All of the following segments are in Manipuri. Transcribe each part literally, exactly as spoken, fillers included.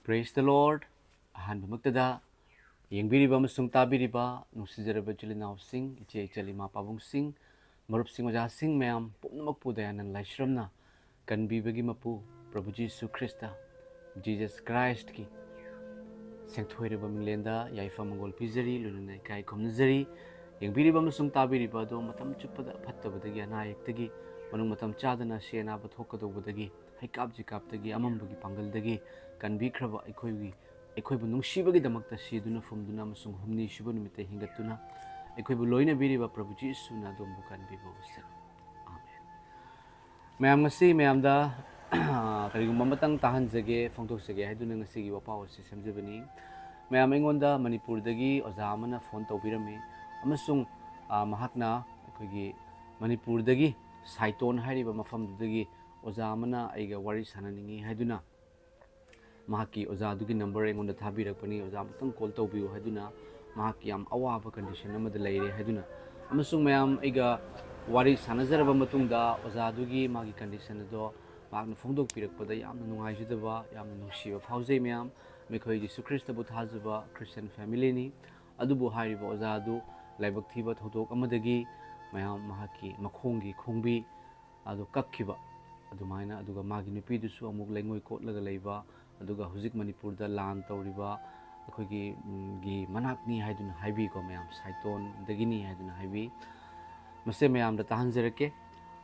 Praise the Lord. ꯑꯍꯥꯟꯕꯃꯛꯇꯗ ꯌꯦꯡꯕꯤꯔꯤꯕ ꯑꯃꯁꯨꯡ ꯇꯥꯕꯤꯔꯤꯕ ꯅꯨꯡꯁꯤꯖꯔꯕ ꯏꯆꯤꯜ ꯏꯅꯥꯎꯁꯤꯡ, ꯏꯆꯦ ꯏꯆꯜ, ꯏꯃꯥ ꯄꯥꯕꯨꯡꯁꯤꯡ, ꯃꯔꯨꯞꯁꯤꯡ, ꯑꯣꯖꯥꯁꯤꯡ ꯃꯌꯥꯝ ꯄꯨꯝꯅꯃꯛꯄꯨ ꯗꯌꯥꯅꯟ ꯂꯥꯏꯁ꯭ꯔꯝꯅ ꯀꯟꯕꯤꯕꯒꯤ ꯃꯄꯨ ꯄ꯭ꯔꯚꯨ ꯖꯤꯁꯨ ꯈ꯭ꯔꯤꯁꯇ, Jesus Christꯀꯤ ꯁꯦꯡꯊꯣꯏꯔꯕ ꯃꯤꯡꯂꯦꯟꯗ ꯌꯥꯏꯐ ꯃꯪꯒꯣꯜ ꯄꯤꯖꯔꯤ, ꯂꯣꯏꯅꯅ ꯏꯀꯥꯏ ꯈꯨꯝꯅꯖꯔꯤ꯫ ꯌꯦꯡꯕꯤꯔꯤꯕ ꯑꯃꯁꯨꯡ ꯇꯥꯕꯤꯔꯤꯕ ꯑꯗꯣ ꯃꯇꯝ ꯆꯨꯞꯄꯗ ꯐꯠꯇꯕꯗꯒꯤ, ꯑꯅꯥ ꯑꯌꯦꯛꯇꯒꯤ, ꯃꯅꯨꯡ ꯃꯇꯝ ꯆꯥꯗꯅ ꯑꯁꯤ ꯑꯅꯥꯕ ꯊꯣꯛꯀꯗꯧꯕꯗꯒꯤ, ꯍꯩꯀꯥꯞ ꯖꯤꯀꯥꯞꯇꯒꯤ, ꯑꯃꯝꯕꯒꯤ ꯄꯥꯡꯒꯜꯗꯒꯤ ꯀꯟꯕꯤꯈ꯭ꯔꯕ ꯑꯩꯈꯣꯏꯒꯤ, ꯑꯩꯈꯣꯏꯕꯨ ꯅꯨꯡꯁꯤꯕꯒꯤꯗꯃꯛꯇ ꯁꯤꯗꯨꯅ ꯐꯨꯝꯗꯨꯅ ꯑꯃꯁꯨꯡ ꯍꯨꯝꯅꯤ ꯁꯨꯕ ꯅꯨꯃꯤꯠꯇ ꯍꯤꯡꯒꯠꯇꯨꯅ ꯑꯩꯈꯣꯏꯕꯨ ꯂꯣꯏꯅꯕꯤꯔꯤꯕ ꯄ꯭ꯔꯚꯨ ꯖꯤꯁꯨꯅ ꯑꯗꯣꯝꯕꯨ ꯀꯟꯕꯤꯕ ꯑꯣꯏꯁꯅꯨ꯫ ꯑꯥꯃꯦꯟ꯫ ꯃꯌꯥꯝ, ꯉꯁꯤ ꯃꯌꯥꯝꯗ ꯀꯔꯤꯒꯨꯝꯕ ꯑꯃꯇꯪ ꯇꯥꯍꯟꯖꯒꯦ, ꯐꯣꯡꯗꯣꯛꯆꯒꯦ ꯍꯥꯏꯗꯨꯅ ꯉꯁꯤꯒꯤ ꯋꯥꯄꯥꯎ ꯑꯁꯤ ꯁꯦꯝꯖꯕꯅꯤ꯫ ꯃꯌꯥꯝ, ꯑꯩꯉꯣꯟꯗ ꯃꯅꯤꯄꯨꯔꯗꯒꯤ ꯑꯣꯖꯥ ꯑꯃꯅ ꯐꯣꯟ ꯇꯧꯕꯤꯔꯝꯃꯤ ꯑꯃꯁꯨꯡ, ꯑ, ꯃꯍꯥꯛꯅ ꯑꯩꯈꯣꯏꯒꯤ ꯃꯅꯤꯄꯨꯔꯗꯒꯤ ꯁꯥꯏꯇꯣꯟ ꯍꯥꯏꯔꯤꯕ ꯃꯐꯝꯗꯨꯗꯒꯤ ꯑꯣꯖꯥ ꯑꯃꯅ ꯑꯩꯒ ꯋꯥꯔꯤ ꯁꯥꯟꯅꯅꯤꯡꯏ ꯍꯥꯏꯗꯨꯅ ꯃꯍꯥꯛꯀꯤ ꯑꯣꯖꯥꯗꯨꯒꯤ ꯅꯝꯕꯔ ꯑꯩꯉꯣꯟꯗ ꯊꯥꯕꯤꯔꯛꯄꯅꯤ, "ꯑꯣꯖꯥ, ꯑꯃꯨꯛꯇꯪ ꯀꯣꯜ ꯇꯧꯕꯤꯌꯨ" ꯍꯥꯏꯗꯨꯅ, ꯃꯍꯥꯛꯀꯤ ꯌꯥꯝ ꯑꯋꯥꯕ ꯀꯟꯗꯤꯁꯟ ꯑꯃꯗ ꯂꯩꯔꯦ ꯍꯥꯏꯗꯨꯅ꯫ ꯑꯃꯁꯨꯡ ꯃꯌꯥꯝ, ꯑꯩꯒ ꯋꯥꯔꯤ ꯁꯥꯟꯅꯖꯔꯕ ꯃꯇꯨꯡꯗ ꯑꯣꯖꯥꯗꯨꯒꯤ ꯃꯥꯒꯤ ꯀꯟꯗꯤꯁꯟ ꯑꯗꯣ ꯃꯍꯥꯛꯅ ꯐꯣꯡꯗꯣꯛꯄꯤꯔꯛꯄꯗ ꯌꯥꯝꯅ ꯅꯨꯡꯉꯥꯏꯖꯗꯕ, ꯌꯥꯝꯅ ꯅꯨꯡꯁꯤꯕ ꯐꯥꯎꯖꯩ ꯃꯌꯥꯝ꯫ ꯑꯩꯈꯣꯏ ꯖꯤꯁꯨ ꯈ꯭ꯔꯤꯁꯇꯕꯨ ꯊꯥꯖꯕ ꯈ꯭ꯔꯤꯁꯇꯤꯌꯥꯟ ꯐꯦꯃꯤꯂꯤꯅꯤ꯫ ꯑꯗꯨꯕꯨ ꯍꯥꯏꯔꯤꯕ ꯑꯣꯖꯥ ꯑꯗꯨ ꯂꯥꯏꯕꯛ ꯊꯤꯕ ꯊꯧꯗꯣꯛ ꯑꯃꯗꯒꯤ ꯃꯌꯥꯝ ꯃꯍꯥꯛꯀꯤ ꯃꯈꯣꯡꯒꯤ ꯈꯣꯡꯕꯤ ꯑꯗꯨ ꯀꯛꯈꯤꯕ ꯑꯗꯨꯃꯥꯏꯅ, ꯑꯗꯨꯒ ꯃꯥꯒꯤ ꯅꯨꯄꯤꯗꯨꯁꯨ ꯑꯃꯨꯛ ꯂꯩꯉꯣꯏ ꯀꯣꯠꯂꯒ ꯂꯩꯕ, ꯑꯗꯨꯒ ꯍꯧꯖꯤꯛ ꯃꯅꯤꯄꯨꯔꯗ ꯂꯥꯟ ꯇꯧꯔꯤꯕ ꯑꯩꯈꯣꯏꯒꯤ, ꯎꯝ, ꯒꯤ ꯃꯅꯥꯛꯅꯤ ꯍꯥꯏꯗꯨꯅ ꯍꯥꯏꯕꯤꯀꯣ ꯃꯌꯥꯝ, ꯁꯥꯏꯇꯣꯟꯗꯒꯤꯅꯤ ꯍꯥꯏꯗꯨꯅ ꯍꯥꯏꯕꯤ꯫ ꯃꯁꯦ ꯃꯌꯥꯝꯗ ꯇꯥꯍꯟꯖꯔꯛꯀꯦ꯫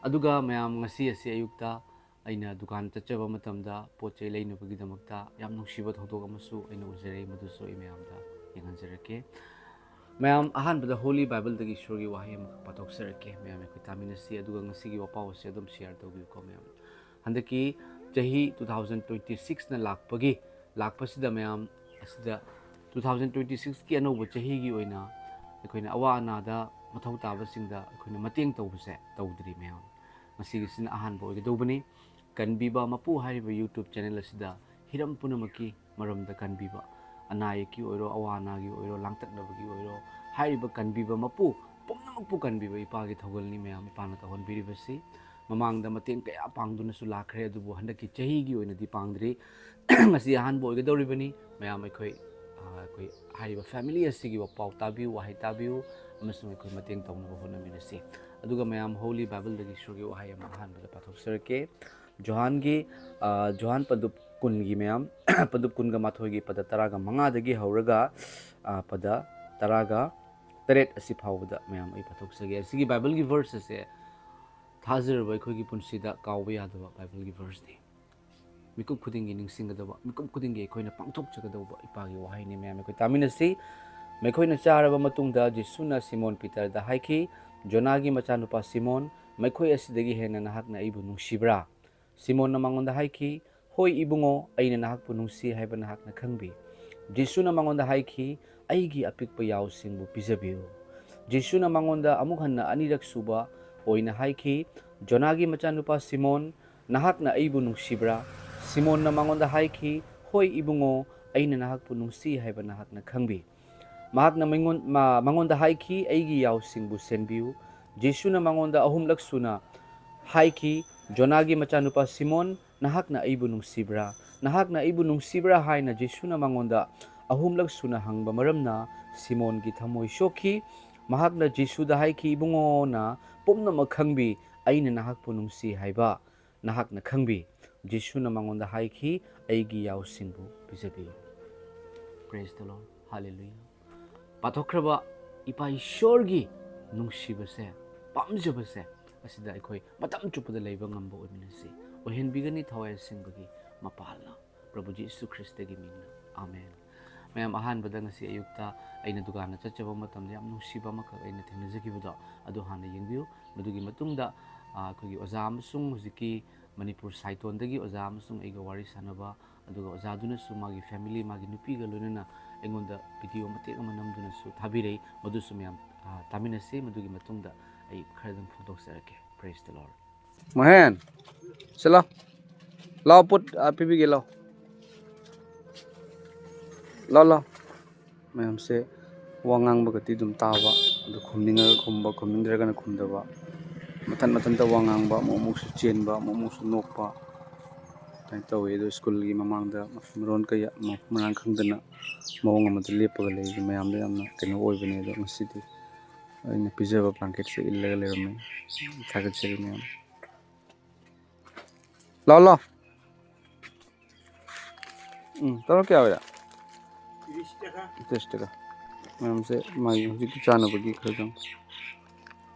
ꯑꯗꯨꯒ ꯃꯌꯥꯝ, ꯉꯁꯤ ꯑꯁꯤ ꯑꯌꯨꯛꯇ ꯑꯩꯅ ꯗꯨꯀꯥꯟ ꯆꯠꯆꯕ ꯃꯇꯝꯗ ꯄꯣꯠ ꯆꯩ ꯂꯩꯅꯕꯒꯤꯗꯃꯛꯇ ꯌꯥꯝ ꯅꯨꯡꯁꯤꯕ ꯊꯧꯗꯣꯛ ꯑꯃꯁꯨ ꯑꯩꯅ ꯎꯖꯔꯦ, ꯃꯗꯨꯁꯨ ꯑꯩ ꯃꯌꯥꯝꯗ ꯌꯦꯡꯍꯟꯖꯔꯛꯀꯦ꯫ ꯃꯌꯥꯝ, ꯑꯍꯥꯟꯕꯗ ꯍꯣꯂꯤ ꯕꯥꯏꯕꯜꯗꯒꯤ ꯏꯁꯣꯔꯒꯤ ꯋꯥꯍꯩ ꯑꯃꯈꯛ ꯄꯥꯊꯣꯛꯆꯔꯛꯀꯦ꯫ ꯃꯌꯥꯝ, ꯑꯩꯈꯣꯏ ꯇꯥꯃꯤꯟꯅꯁꯤ, ꯑꯗꯨꯒ ꯉꯁꯤꯒꯤ ꯋꯥꯄꯥꯎ ꯑꯁꯤ ꯑꯗꯨꯝ ꯁꯤꯌꯔ ꯇꯧꯕꯤꯌꯨꯀꯣ ꯃꯌꯥꯝ꯫ ꯍꯟꯗꯛꯀꯤ ꯆꯍꯤ two thousand twenty sixꯅ ꯂꯥꯛꯄꯒꯤ, ꯂꯥꯛꯄꯁꯤꯗ ꯃꯌꯥꯝ, ꯑꯁꯤꯗ two thousand twenty sixꯀꯤ ꯑꯅꯧꯕ ꯆꯍꯤꯒꯤ ꯑꯣꯏꯅ ꯑꯩꯈꯣꯏꯅ ꯑꯋꯥ ꯑꯅꯥꯗ ꯃꯊꯧ ꯇꯥꯕꯁꯤꯡꯗ ꯑꯩꯈꯣꯏꯅ ꯃꯇꯦꯡ ꯇꯧꯕꯁꯦ ꯇꯧꯗ꯭ꯔꯤ ꯃꯌꯥꯝ꯫ ꯉꯁꯤꯒꯤꯁꯤꯅ ꯑꯍꯥꯟꯕ ꯑꯣꯏꯒꯗꯧꯕꯅꯤ꯫ ꯀꯟꯕꯤꯕ ꯃꯄꯨ ꯍꯥꯏꯔꯤꯕ YouTube ꯆꯦꯅꯦꯜ ꯑꯁꯤꯗ ꯍꯤꯔꯝ ꯄꯨꯝꯅꯃꯛꯀꯤ ꯃꯔꯝꯗ ꯀꯟꯕꯤꯕ, ꯑꯅꯥ ꯑꯌꯦꯛꯀꯤ ꯑꯣꯏꯔꯣ, ꯑꯋꯥ ꯑꯅꯥꯒꯤ ꯑꯣꯏꯔꯣ, ꯂꯥꯡꯇꯛꯅꯕꯒꯤ ꯑꯣꯏꯔꯣ, ꯍꯥꯏꯔꯤꯕ ꯀꯟꯕꯤꯕ ꯃꯄꯨ ꯄꯨꯝꯅꯃꯛꯄꯨ ꯀꯟꯕꯤꯕ ꯏꯄꯥꯒꯤ ꯊꯧꯒꯜꯅꯤ ꯃꯌꯥꯝ, ꯏꯄꯥꯅ ꯇꯧꯍꯟꯕꯤꯔꯤꯕꯁꯤ꯫ ꯃꯃꯥꯡꯗ ꯃꯇꯦꯡ ꯀꯌꯥ ꯄꯥꯡꯗꯨꯅꯁꯨ ꯂꯥꯛꯈ꯭ꯔꯦ, ꯑꯗꯨꯕꯨ ꯍꯟꯗꯛꯀꯤ ꯆꯍꯤꯒꯤ ꯑꯣꯏꯅꯗꯤ ꯄꯥꯡꯗ꯭ꯔꯤ꯫ ꯉꯁꯤ ꯑꯍꯥꯟꯕ ꯑꯣꯏꯒꯗꯧꯔꯤꯕꯅꯤ꯫ ꯃꯌꯥꯝ ꯑꯩꯈꯣꯏ, ꯑ, ꯑꯩꯈꯣꯏ ꯍꯥꯏꯔꯤꯕ ꯐꯦꯃꯤꯂꯤ ꯑꯁꯤꯒꯤ ꯄꯥꯎ ꯇꯥꯕꯤꯌꯨ, ꯋꯥꯍꯩ ꯇꯥꯕꯤꯌꯨ, ꯑꯃꯁꯨꯡ ꯑꯩꯈꯣꯏ ꯃꯇꯦꯡ ꯇꯧꯅꯕ ꯍꯣꯠꯅꯃꯤꯟꯅꯁꯤ꯫ ꯑꯗꯨꯒ ꯃꯌꯥꯝ Holy Bible ꯗꯒꯤ ꯏꯁꯣꯔꯒꯤ ꯋꯥꯍꯩ ꯑꯃ ꯑꯍꯥꯟꯕꯗ ꯄꯥꯊꯣꯛꯆꯔꯛꯀꯦ꯫ ꯖꯣꯍꯥꯟꯒꯤ, ꯑ, ꯖꯣꯍꯥꯟ ꯄꯟꯗꯨꯞ ꯀꯨꯟꯒꯤ ꯃꯌꯥꯝ, ꯄꯟꯗꯨꯞ ꯀꯨꯟꯒ ꯃꯥꯊꯣꯏꯒꯤ ꯄꯗ ꯇꯔꯥꯒ ꯃꯉꯥꯗꯒꯤ ꯍꯧꯔꯒ, ꯑ, ꯄꯗ ꯇꯔꯥꯒ ꯇꯔꯦꯠ ꯑꯁꯤ ꯐꯥꯎꯕꯗ ꯃꯌꯥꯝ ꯑꯩ ꯄꯥꯊꯣꯛꯆꯒꯦ꯫ ꯑꯁꯤꯒꯤ ꯕꯥꯏꯕꯜꯒꯤ ꯚꯔꯁ ꯑꯁꯦ ꯊꯥꯖꯔꯕ ꯑꯩꯈꯣꯏꯒꯤ ꯄꯨꯟꯁꯤꯗ ꯀꯥꯎꯕ ꯌꯥꯗꯕ ꯕꯥꯏꯕꯜꯒꯤ ꯚꯔꯁꯅꯤ꯫ ꯃꯤꯀꯨꯞ ꯈꯨꯗꯤꯡꯒꯤ ꯅꯤꯡꯁꯤꯡꯒꯗꯕ, ꯃꯤꯀꯨꯞ ꯈꯨꯗꯤꯡꯒꯤ ꯑꯩꯈꯣꯏꯅ ꯄꯥꯡꯊꯣꯛꯆꯒꯗꯧꯕ ꯏꯄꯥꯒꯤ ꯋꯥꯍꯩꯅꯤ꯫ ꯃꯌꯥꯝ ꯑꯩꯈꯣꯏ ꯇꯥꯃꯤꯟꯅꯁꯤ꯫ ꯃꯈꯣꯏꯅ ꯆꯥꯔꯕ ꯃꯇꯨꯡꯗ ꯖꯤꯁꯨꯅ ꯁꯤꯃꯣꯟ ꯄꯤꯇꯔꯗ ꯍꯥꯏꯈꯤ, "ꯖꯣꯅꯥꯒꯤ ꯃꯆꯥꯅꯨꯄꯥ ꯁꯤꯃꯣꯟ, ꯃꯈꯣꯏ ꯑꯁꯤꯗꯒꯤ ꯍꯦꯟꯅ ꯅꯍꯥꯛꯅ ꯑꯩꯕꯨ ꯅꯨꯡꯁꯤꯕ꯭ꯔꯥ?" ꯁꯤꯃꯣꯟꯅ ꯃꯉꯣꯟꯗ ꯍꯥꯏꯈꯤ, "ꯍꯣꯏ ꯏꯕꯨꯡꯉꯣ, ꯑꯩꯅ ꯅꯍꯥꯛꯄꯨ ꯅꯨꯡꯁꯤ ꯍꯥꯏꯕ ꯅꯍꯥꯛꯅ ꯈꯪꯕꯤ꯫" ꯖꯤꯁꯨꯅ ꯃꯉꯣꯟꯗ ꯍꯥꯏꯈꯤ, "ꯑꯩꯒꯤ ꯑꯄꯤꯛꯄ ꯌꯥꯎꯁꯤꯡꯕꯨ ꯄꯤꯖꯕꯤꯌꯨ꯫" ꯖꯤꯁꯨꯅ ꯃꯉꯣꯟꯗ ꯑꯃꯨꯛ ꯍꯟꯅ ꯑꯅꯤꯔꯛ ꯁꯨꯕ ꯑꯣꯏꯅ ꯍꯥꯏꯈꯤ, "ꯖꯣꯅꯥꯒꯤ ꯃꯆꯥꯅꯨꯄꯥ ꯁꯤꯃꯣꯟ, ꯅꯍꯥꯛꯅ ꯑꯩꯕꯨ ꯅꯨꯡꯁꯤꯕ꯭ꯔꯥ?" ꯁꯤꯃꯣꯟꯅ ꯃꯉꯣꯟꯗ ꯍꯥꯏꯈꯤ, "ꯍꯣꯏ ꯏꯕꯨꯡꯉꯣ, ꯑꯩꯅ ꯅꯍꯥꯛꯄꯨ ꯅꯨꯡꯁꯤ ꯍꯥꯏꯕ ꯅꯍꯥꯛꯅ ꯈꯪꯕꯤ꯫" ꯃꯍꯥꯛꯅ ꯃꯉꯣꯟ-, ꯃ-, ꯃꯉꯣꯟꯗ ꯍꯥꯏꯈꯤ, "ꯑꯩꯒꯤ ꯌꯥꯎꯁꯤꯡꯕꯨ ꯁꯦꯟꯕꯤꯌꯨ꯫" ꯖꯤꯁꯨꯅ ꯃꯉꯣꯟꯗ ꯑꯍꯨꯝꯂꯛ ꯁꯨꯅ ꯍꯥꯏꯈꯤ, "ꯖꯣꯅꯥꯒꯤ ꯃꯆꯥꯅꯨꯄꯥ ꯁꯤꯃꯣꯟ, ꯅꯍꯥꯛꯅ ꯑꯩꯕꯨ ꯅꯨꯡꯁꯤꯕ꯭ꯔꯥ?" ꯅꯍꯥꯛꯅ ꯑꯩꯕꯨ ꯅꯨꯡꯁꯤꯕ꯭ꯔꯥ ꯍꯥꯏꯅ ꯖꯤꯁꯨꯅ ꯃꯉꯣꯟꯗ ꯑꯍꯨꯝꯂꯛ ꯁꯨꯅ ꯍꯪꯕ ꯃꯔꯝꯅ ꯁꯤꯃꯣꯟꯒꯤ ꯊꯃꯣꯏ ꯁꯣꯛꯈꯤ꯫ ꯃꯍꯥꯛꯅ ꯖꯤꯁꯨꯗ ꯍꯥꯏꯈꯤ, "ꯏꯕꯨꯡꯉꯣꯅ ꯄꯨꯝꯅꯃꯛ ꯈꯪꯕꯤ, ꯑꯩꯅ ꯅꯍꯥꯛꯄꯨ ꯅꯨꯡꯁꯤ ꯍꯥꯏꯕ ꯅꯍꯥꯛꯅ ꯈꯪꯕꯤ꯫" ꯖꯤꯁꯨꯅ ꯃꯉꯣꯟꯗ ꯍꯥꯏꯈꯤ, "ꯑꯩꯒꯤ ꯌꯥꯎꯁꯤꯡꯕꯨ ꯄꯤꯖꯕꯤꯌꯨ꯫" Praise the Lord. Hallelujah. ꯄꯥꯊꯣꯛꯈ꯭ꯔꯕ ꯏꯄꯥ ꯏꯁꯣꯔꯒꯤ ꯅꯨꯡꯁꯤꯕꯁꯦ, ꯄꯥꯝꯖꯕꯁꯦ ꯑꯁꯤꯗ ꯑꯩꯈꯣꯏ ꯃꯇꯝ ꯆꯨꯞꯄꯗ ꯂꯩꯕ ꯉꯝꯕ ꯑꯣꯏꯃꯤꯟꯅꯁꯤ꯫ ꯑꯣꯏꯍꯟꯕꯤꯒꯅꯤ ꯊꯋꯥꯏ ꯑꯁꯦꯡꯕꯒꯤ ꯃꯄꯥꯜꯅ꯫ ꯄ꯭ꯔꯚꯨ ꯖꯤꯁꯨ ꯈ꯭ꯔꯤꯁꯇꯒꯤ ꯃꯤꯡꯅ, ꯑꯥꯃꯦꯟ꯫ ꯃꯌꯥꯝ, ꯑꯍꯥꯟꯕꯗ ꯉꯁꯤ ꯑꯌꯨꯛꯇ ꯑꯩꯅ ꯗꯨꯀꯥꯟꯗ ꯆꯠꯆꯕ ꯃꯇꯝꯗ ꯌꯥꯝ ꯅꯨꯡꯁꯤꯕ ꯑꯃꯈꯛ ꯑꯩꯅ ꯊꯦꯡꯅꯖꯈꯤꯕꯗꯣ, ꯑꯗꯨ ꯍꯥꯟꯅ ꯌꯦꯡꯕꯤꯌꯨ꯫ ꯃꯗꯨꯒꯤ ꯃꯇꯨꯡꯗ, ꯑ, ꯑꯩꯈꯣꯏꯒꯤ ꯑꯣꯖꯥ ꯑꯃꯁꯨꯡ ꯍꯧꯖꯤꯛꯀꯤ ꯃꯅꯤꯄꯨꯔ ꯁꯥꯏꯇꯣꯟꯗꯒꯤ ꯑꯣꯖꯥ ꯑꯃꯁꯨꯡ ꯑꯩꯒ ꯋꯥꯔꯤ ꯁꯥꯟꯅꯕ, ꯑꯗꯨꯒ ꯑꯣꯖꯥꯗꯨꯅꯁꯨ ꯃꯥꯒꯤ ꯐꯦꯃꯤꯂꯤ, ꯃꯥꯒꯤ ꯅꯨꯄꯤꯒ ꯂꯣꯏꯅꯅ ꯑꯩꯉꯣꯟꯗ ꯚꯤꯗꯤꯑꯣ ꯃꯇꯦꯛ ꯑꯃ ꯅꯝꯗꯨꯅꯁꯨ ꯊꯥꯕꯤꯔꯛꯏ꯫ ꯃꯗꯨꯁꯨ ꯃꯌꯥꯝ, ꯑ, ꯇꯥꯃꯤꯟꯅꯁꯤ꯫ ꯃꯗꯨꯒꯤ ꯃꯇꯨꯡꯗ ꯑꯩ ꯈꯔ ꯑꯗꯨꯝ ꯐꯣꯡꯗꯣꯛꯆꯔꯛꯀꯦ꯫ Praise the Lord. ꯃꯣꯍꯦꯟ, ꯁꯤ ꯂꯥꯎ꯫ ꯂꯥꯎ, ꯄꯣꯠ, ꯑ, ꯄꯤꯕꯤꯒꯦ, ꯂꯥꯎ꯫ ꯂꯥꯎ, ꯂꯥꯎ꯫ ꯃꯌꯥꯝꯁꯦ ꯋꯥ ꯉꯥꯡꯕꯒꯗꯤ ꯑꯗꯨꯝ ꯇꯥꯕ, ꯑꯗꯨ ꯈꯨꯝꯅꯤꯡꯉꯒ ꯈꯨꯝꯕ, ꯈꯨꯝꯅꯤꯡꯗ꯭ꯔꯒꯅ ꯈꯨꯝꯗꯕ꯫ ꯃꯊꯟ ꯃꯊꯟꯇ ꯋꯥ ꯉꯥꯡꯕ, ꯑꯃꯨꯛ ꯑꯃꯨꯛꯁꯨ ꯆꯦꯟꯕ, ꯑꯃꯨꯛ ꯑꯃꯨꯛꯁꯨ ꯅꯣꯛꯄ, ꯑꯗꯨꯃꯥꯏꯅ ꯇꯧꯋꯤ꯫ ꯑꯗꯣ ꯁ꯭ꯀꯨꯜꯒꯤ ꯃꯃꯥꯡꯗ ꯃꯔꯣꯟ ꯀꯌꯥ ꯃ-, ꯃꯔꯥꯡ ꯈꯪꯗꯅ ꯃꯑꯣꯡ ꯑꯃꯗ ꯂꯦꯞꯄꯒ ꯂꯩꯕ ꯃꯌꯥꯝꯗ ꯌꯥꯝꯅ ꯀꯩꯅꯣ ꯑꯣꯏꯕꯅꯦ꯫ ꯑꯗꯣ ꯉꯁꯤꯗꯤ ꯑꯩꯅ ꯄꯤꯖꯕ ꯕ꯭ꯂꯥꯡꯀꯦꯠꯁꯦ ꯏꯜꯂꯒ ꯂꯩꯔꯝꯃꯦ꯫ ꯊꯥꯒꯠꯆꯔꯤ ꯃꯌꯥꯝ꯫ ꯂꯥꯛꯑꯣ, ꯂꯥꯛꯑꯣ꯫ ꯎꯝ, ꯇꯔꯥ ꯀꯌꯥ ꯑꯣꯏꯔꯦ? ꯇꯤꯁ ꯇꯀꯥ꯫ ꯃꯌꯥꯝꯁꯦ ꯃꯥꯒꯤ ꯍꯧꯖꯤꯛꯀꯤ ꯆꯥꯅꯕꯒꯤ ꯈꯔ ꯆꯪ-,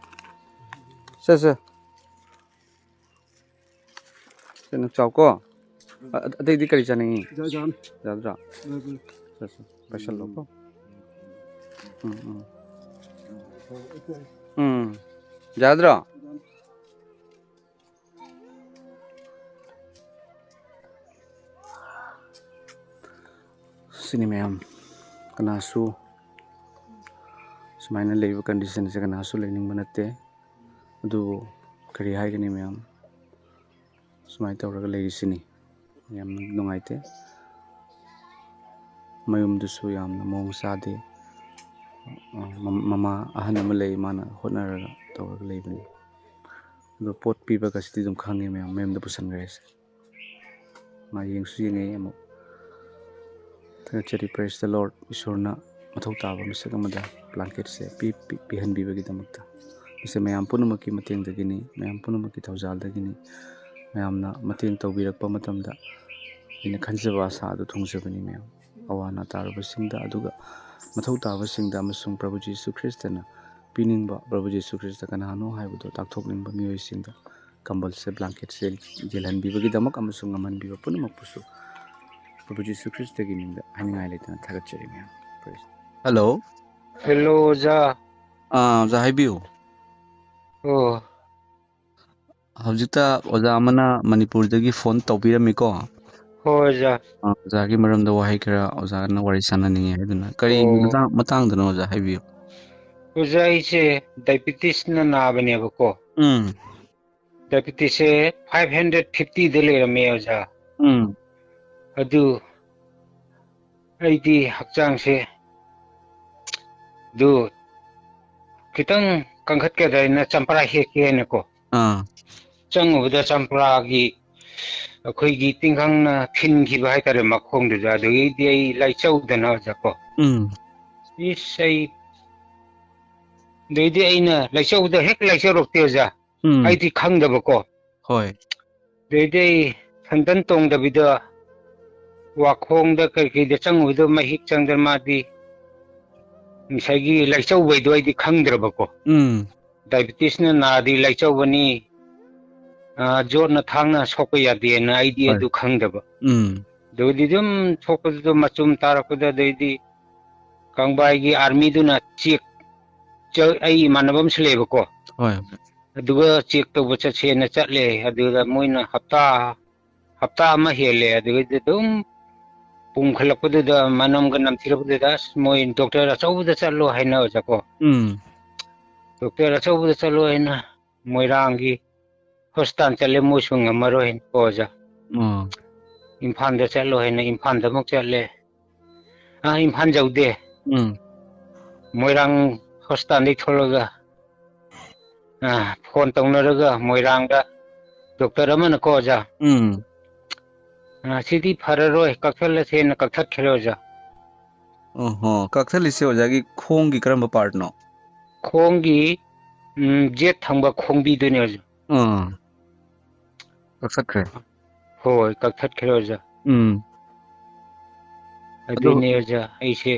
ꯁꯦ, ꯁꯦ꯫ ꯁꯦ, ꯅꯪ ꯆꯥꯎꯀꯣ꯫ ꯑ-, ꯑ-, ꯑꯇꯩꯗꯤ ꯀꯔꯤ ꯆꯥꯅꯤꯡꯉꯤ? ꯌꯥ-, ꯌꯥꯅꯤ꯫ ꯌꯥꯗ꯭ꯔꯥ? ꯌꯥꯅꯤ꯫ ꯁꯦ, ꯁꯦ, ꯄꯥꯏꯁꯜꯂꯣꯀꯣ꯫ ꯎꯝ, ꯎꯝ꯫ ꯎꯝ꯫ ꯌꯥꯗ꯭ꯔꯣ? ꯁꯤꯅꯤ ꯃꯌꯥꯝ, ꯀꯅꯥꯁꯨ ꯁꯨꯃꯥꯏꯅ ꯂꯩꯕ ꯀꯟꯗꯤꯁꯟꯁꯦ ꯀꯅꯥꯁꯨ ꯂꯩꯅꯤꯡꯕ ꯅꯠꯇꯦ꯫ ꯑꯗꯨꯕꯨ ꯀꯔꯤ ꯍꯥꯏꯒꯅꯤ ꯃꯌꯥꯝ, ꯁꯨꯃꯥꯏꯅ ꯇꯧꯔꯒ ꯂꯩꯔꯤꯁꯤꯅꯤ꯫ ꯌꯥꯝꯅ ꯅꯨꯡꯉꯥꯏꯇꯦ꯫ ꯃꯌꯨꯝꯗꯨꯁꯨ ꯌꯥꯝꯅ ꯃꯑꯣꯡ ꯆꯥꯗꯦ꯫ ꯑ, ꯃ-, ꯃꯃꯥ ꯑꯍꯟ ꯑꯃ ꯂꯩ, ꯃꯥꯅ ꯍꯣꯠꯅꯔꯒ ꯇꯧꯔꯒ ꯂꯩꯕꯅꯤ꯫ ꯑꯗꯣ ꯄꯣꯠ ꯄꯤꯕꯒꯁꯤꯗꯤ ꯑꯗꯨꯝ ꯈꯪꯉꯦ ꯃꯌꯥꯝ, ꯃꯌꯨꯝꯗ ꯄꯨꯁꯟꯈ꯭ꯔꯦ ꯍꯥꯏꯁꯦ꯫ ꯃꯥ ꯌꯦꯡꯁꯨ ꯌꯦꯡꯉꯛꯏ ꯑꯃꯨꯛ꯫ ꯊꯥꯒꯠꯆꯔꯤ, praise the Lord꯫ ꯏꯁꯣꯔꯅ ꯃꯊꯧ ꯇꯥꯕ ꯃꯤꯁꯛ ꯑꯃꯗ ꯕ꯭ꯂꯥꯡꯀꯦꯠꯁꯦ ꯄꯤ-, ꯄꯤ-, ꯄꯤꯍꯟꯕꯤꯕꯒꯤꯗꯃꯛꯇ꯫ ꯃꯁꯤ ꯃꯌꯥꯝ ꯄꯨꯝꯅꯃꯛꯀꯤ ꯃꯇꯦꯡꯗꯒꯤꯅꯤ, ꯃꯌꯥꯝ ꯄꯨꯝꯅꯃꯛꯀꯤ ꯊꯧꯖꯥꯜꯗꯒꯤꯅꯤ꯫ ꯃꯌꯥꯝꯅ ꯃꯇꯦꯡ ꯇꯧꯕꯤꯔꯛꯄ ꯃꯇꯝꯗ ꯑꯩꯅ ꯈꯟꯖꯕ ꯑꯁꯥ ꯑꯗꯨ ꯊꯨꯡꯖꯕꯅꯤ ꯃꯌꯥꯝ꯫ ꯑꯋꯥ ꯑꯅꯥ ꯇꯥꯔꯕꯁꯤꯡꯗ, ꯑꯗꯨꯒ ꯃꯊꯧ ꯇꯥꯕꯁꯤꯡꯗ ꯑꯃꯁꯨꯡ ꯄ꯭ꯔꯚꯨ ꯖꯤꯁꯨ ꯈ꯭ꯔꯤꯁꯇꯅ ꯄꯤꯅꯤꯡꯕ, ꯄ꯭ꯔꯚꯨ ꯖꯤꯁꯨ ꯈ꯭ꯔꯤꯁꯇ ꯀꯅꯥꯅꯣ ꯍꯥꯏꯕꯗꯨ ꯇꯥꯛꯊꯣꯛꯅꯤꯡꯕ ꯃꯤꯑꯣꯏꯁꯤꯡꯗ ꯀꯝꯕꯜꯁꯦ, ꯕ꯭ꯂꯥꯡꯀꯦꯠꯁꯦ ꯌꯦꯜꯍꯟꯕꯤꯕꯒꯤꯗꯃꯛ ꯑꯃꯁꯨꯡ ꯉꯝꯍꯟꯕꯤꯕ ꯄꯨꯝꯅꯃꯛꯄꯨꯁꯨ ꯄ꯭ꯔꯚꯨ ꯖꯤꯁꯨ ꯈ꯭ꯔꯤꯁꯇꯒꯤ ꯃꯤꯡꯗ ꯍꯥꯏꯅꯤꯡꯉꯥꯏ ꯂꯩꯇꯅ ꯊꯥꯒꯠꯆꯔꯤ ꯃꯌꯥꯝ꯫ Praise꯫ ꯍꯜꯂꯣ꯫ ꯍꯦꯜꯂꯣ, ꯑꯣꯖꯥ꯫ ꯑꯥ, ꯑꯣꯖꯥ ꯍꯥꯏꯕꯤꯌꯨ꯫ ꯑꯣ꯫ ꯍꯧꯖꯤꯛꯇ ꯑꯣꯖꯥ ꯑꯃꯅ ꯃꯅꯤꯄꯨꯔꯗꯒꯤ ꯐꯣꯟ ꯇꯧꯕꯤꯔꯝꯃꯤꯀꯣ꯫ ꯍꯣꯏ, ꯑꯣꯖꯥ꯫ ꯑꯥ, ꯑꯣꯖꯥꯒꯤ ꯃꯔꯝꯗ ꯋꯥꯍꯩ ꯈꯔ ꯑꯣꯖꯥꯅ ꯋꯥꯔꯤ ꯁꯥꯟꯅꯅꯤꯡꯉꯤ ꯍꯥꯏꯗꯨꯅ꯫ ꯀꯔꯤ ꯑꯣ꯫ ꯃꯇꯥꯡ-, ꯃꯇꯥꯡꯗꯅꯣ ꯑꯣꯖꯥ ꯍꯥꯏꯕꯤꯌꯨ꯫ ꯑꯣꯖꯥ, ꯑꯩꯁꯦ diabetes ꯅ ꯅꯥꯕꯅꯦꯕꯀꯣ꯫ ꯎꯝ꯫ Diabetes ꯁꯦ five hundred fifty ꯗ ꯂꯩꯔꯝꯃꯦ, ꯑꯣꯖꯥ꯫ ꯎꯝ꯫ ꯑꯗꯨ ꯑꯩꯗꯤ ꯍꯛꯆꯥꯡꯁꯦ ꯑꯗꯨ ꯈꯤꯇꯪ ꯀꯪꯈꯠꯀꯗ꯭ꯔꯥ ꯍꯥꯏꯅ ꯆꯝꯄ꯭ꯔꯥ ꯍꯦꯛꯀꯦ ꯍꯥꯏꯅꯀꯣ꯫ ꯑꯥ꯫ ꯆꯪꯉꯨꯕꯗ ꯆꯝꯄ꯭ꯔꯥꯒꯤ ꯑꯩꯈꯣꯏꯒꯤ ꯇꯤꯡꯈꯪꯅ ꯊꯤꯟꯈꯤꯕ ꯍꯥꯏꯇꯥꯔꯦ ꯃꯈꯣꯡꯗꯨꯗ꯫ ꯑꯗꯨꯗꯒꯤꯗꯤ ꯑꯩ ꯂꯥꯏꯆꯧꯗꯅ ꯑꯣꯖꯥ ꯀꯣ꯫ ꯎꯝ꯫ ꯏꯁ ꯑꯩ ꯑꯗꯩꯗꯤ ꯑꯩꯅ ꯂꯥꯏꯆꯧꯗ ꯍꯦꯛ ꯂꯥꯏꯆꯧꯔꯛꯇꯦ ꯑꯣꯖꯥ꯫ ꯎꯝ꯫ ꯑꯩꯗꯤ ꯈꯪꯗꯕꯀꯣ꯫ ꯍꯣꯏ꯫ ꯑꯗꯩꯗꯤ ꯑꯩ ꯁꯟꯗꯟ ꯇꯣꯡꯗꯕꯤꯗ ꯋꯥꯈꯣꯡꯗ ꯀꯩ ꯀꯩꯗ ꯆꯪꯉꯨꯕꯗꯣ ꯃꯍꯤꯛ ꯆꯪꯗꯅ ꯃꯥꯗꯤ ꯉꯁꯥꯏꯒꯤ ꯂꯥꯏꯆꯧꯕꯩꯗꯣ ꯑꯩꯗꯤ ꯈꯪꯗ꯭ꯔꯕꯀꯣ꯫ ꯎꯝ꯫ ꯗꯥꯏꯕꯤꯇꯤꯁꯅ ꯅꯥꯔꯗꯤ ꯂꯥꯏꯆꯧꯕꯅꯤ, ꯑ, ꯖꯣꯠꯅ ꯊꯥꯡꯅ ꯁꯣꯛꯄ ꯌꯥꯗꯦꯅ ꯑꯩꯗꯤ ꯍꯣꯏ꯫ ꯑꯗꯨ ꯈꯪꯗꯕ꯫ ꯎꯝ꯫ ꯑꯗꯨꯒꯗꯤ ꯑꯗꯨꯝ ꯁꯣꯛꯄꯗꯨꯗ ꯃꯆꯨꯝ ꯇꯥꯔꯛꯄꯗ ꯑꯗꯩꯗꯤ ꯀꯪꯕꯥꯏꯒꯤ ꯑꯥꯔꯃꯤꯗꯨꯅ ꯆꯦꯛ, ꯆ-, ꯑꯩ ꯏꯃꯥꯟꯅꯕ ꯑꯃꯁꯨ ꯂꯩꯌꯦꯕꯀꯣ꯫ ꯍꯣꯏ꯫ ꯑꯗꯨꯒ ꯆꯦꯛ ꯇꯧꯕ ꯆꯠꯁꯦꯅ ꯆꯠꯂꯦ꯫ ꯑꯗꯨꯗ ꯃꯣꯏꯅ ꯍꯞꯇꯥ, ꯍꯞꯇꯥ ꯑꯃ ꯍꯦꯜꯂꯦ꯫ ꯑꯗꯨꯒꯗꯤ ꯑꯗꯨꯝ ꯄꯨꯝꯈꯠꯂꯛꯄꯗꯨꯗ, ꯃꯅꯝꯒ ꯅꯝꯊꯤꯔꯛꯄꯗꯨꯗ, "ꯑꯁ, ꯃꯣꯏ ꯗꯣꯛꯇꯔ ꯑꯆꯧꯕꯗ ꯆꯠꯂꯣ" ꯍꯥꯏꯅ ꯑꯣꯖꯥꯀꯣ꯫ ꯎꯝ꯫ ꯗꯣꯛꯇꯔ ꯑꯆꯧꯕꯗ ꯆꯠꯂꯣ ꯍꯥꯏꯅ ꯃꯣꯏꯔꯥꯡꯒꯤ ꯍꯣꯁꯄꯤꯇꯥꯜ ꯆꯠꯂꯦ, ꯃꯣꯏꯁꯨ ꯉꯝꯃꯔꯣꯏ ꯍꯥꯏꯅ ꯀꯣ ꯑꯣꯖꯥ꯫ ꯑꯣ꯫ ꯏꯝꯐꯥꯜꯗ ꯆꯠꯂꯣ ꯍꯥꯏꯅ ꯏꯝꯐꯥꯜꯗ ꯑꯃꯨꯛ ꯆꯠꯂꯦ꯫ ꯑ, ꯏꯝꯐꯥꯜ ꯌꯧꯗꯦ꯫ ꯎꯝ꯫ ꯃꯣꯏꯔꯥꯡ ꯍꯣꯁꯄꯤꯇꯥꯜꯗꯒꯤ ꯊꯣꯛꯂꯒ, ꯑ, ꯐꯣꯟ ꯇꯧꯅꯔꯒ ꯃꯣꯏꯔꯥꯡꯗ ꯗꯣꯛꯇꯔ ꯑꯃꯅꯀꯣ ꯑꯣꯖꯥ, ꯎꯝ꯫ "ꯑ, ꯁꯤꯗꯤ ꯐꯔꯔꯣꯏ, ꯀꯛꯊꯠꯂꯁꯦꯅ" ꯀꯛꯊꯠꯈ꯭ꯔꯦ ꯑꯣꯖꯥ꯫ ꯑꯣꯍꯣ, ꯀꯛꯊꯠꯂꯤꯁꯦ ꯑꯣꯖꯥꯒꯤ ꯈꯣꯡꯒꯤ ꯀꯔꯝꯕ ꯄꯥꯔꯠꯅꯣ? ꯈꯣꯡꯒꯤ, ꯎꯝ, ꯖꯦꯠ ꯊꯪꯕ ꯈꯣꯡꯕꯤꯗꯨꯅꯦ ꯑꯣꯖꯥ꯫ ꯑꯥ꯫ ꯀꯛꯊꯠꯈ꯭ꯔꯦ꯫ ꯍꯣꯏ, ꯀꯛꯊꯠꯈ꯭ꯔꯦ ꯑꯣꯖꯥ꯫ ꯎꯝ꯫ ꯑꯗꯣ ꯑꯗꯨꯅꯦ ꯑꯣꯖꯥ, ꯑꯩꯁꯦ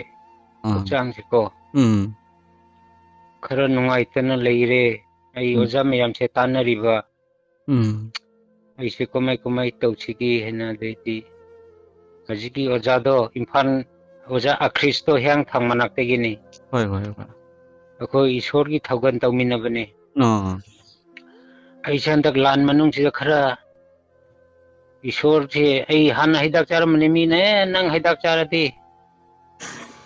ꯑꯥ꯫ ꯍꯛꯆꯥꯡꯁꯦꯀꯣ ꯎꯝ꯫ ꯈꯔ ꯅꯨꯡꯉꯥꯏꯇꯅ ꯂꯩꯔꯦ꯫ ꯑꯩ ꯎꯝ꯫ ꯑꯣꯖꯥ ꯃꯌꯥꯝꯁꯦ ꯇꯥꯟꯅꯔꯤꯕ꯫ ꯎꯝ꯫ ꯑꯩꯁꯦ ꯀꯃꯥꯏ ꯀꯃꯥꯏ ꯇꯧꯁꯤꯒꯦ ꯍꯥꯏꯅ꯫ ꯑꯗꯩꯗꯤ ꯍꯧꯖꯤꯛꯀꯤ ꯑꯣꯖꯥꯗꯣ ꯏꯝꯐꯥꯜ, ꯑꯣꯖꯥ ꯑꯈ꯭ꯔꯤꯁꯇꯣ ꯍꯤꯌꯥꯡꯊꯥꯡ ꯃꯅꯥꯛꯇꯒꯤꯅꯤ꯫ ꯍꯣꯏ, ꯍꯣꯏ, ꯍꯣꯏ꯫ ꯑꯩꯈꯣꯏ ꯏꯁꯣꯔꯒꯤ ꯊꯧꯒꯜ ꯇꯧꯃꯤꯟꯅꯕꯅꯦ꯫ ꯑꯥ꯫ ꯑꯩꯁꯦ ꯍꯟꯗꯛ ꯂꯥꯟ ꯃꯅꯨꯡꯁꯤꯗ ꯈꯔ ꯏꯁꯣꯔꯁꯦ, ꯑꯩ ꯍꯥꯟꯅ ꯍꯤꯗꯥꯛ ꯆꯥꯔꯝꯕꯅꯤ, ꯃꯤꯅ, "ꯑꯦ, ꯅꯪ ꯍꯤꯗꯥꯛ ꯆꯥꯔꯗꯤ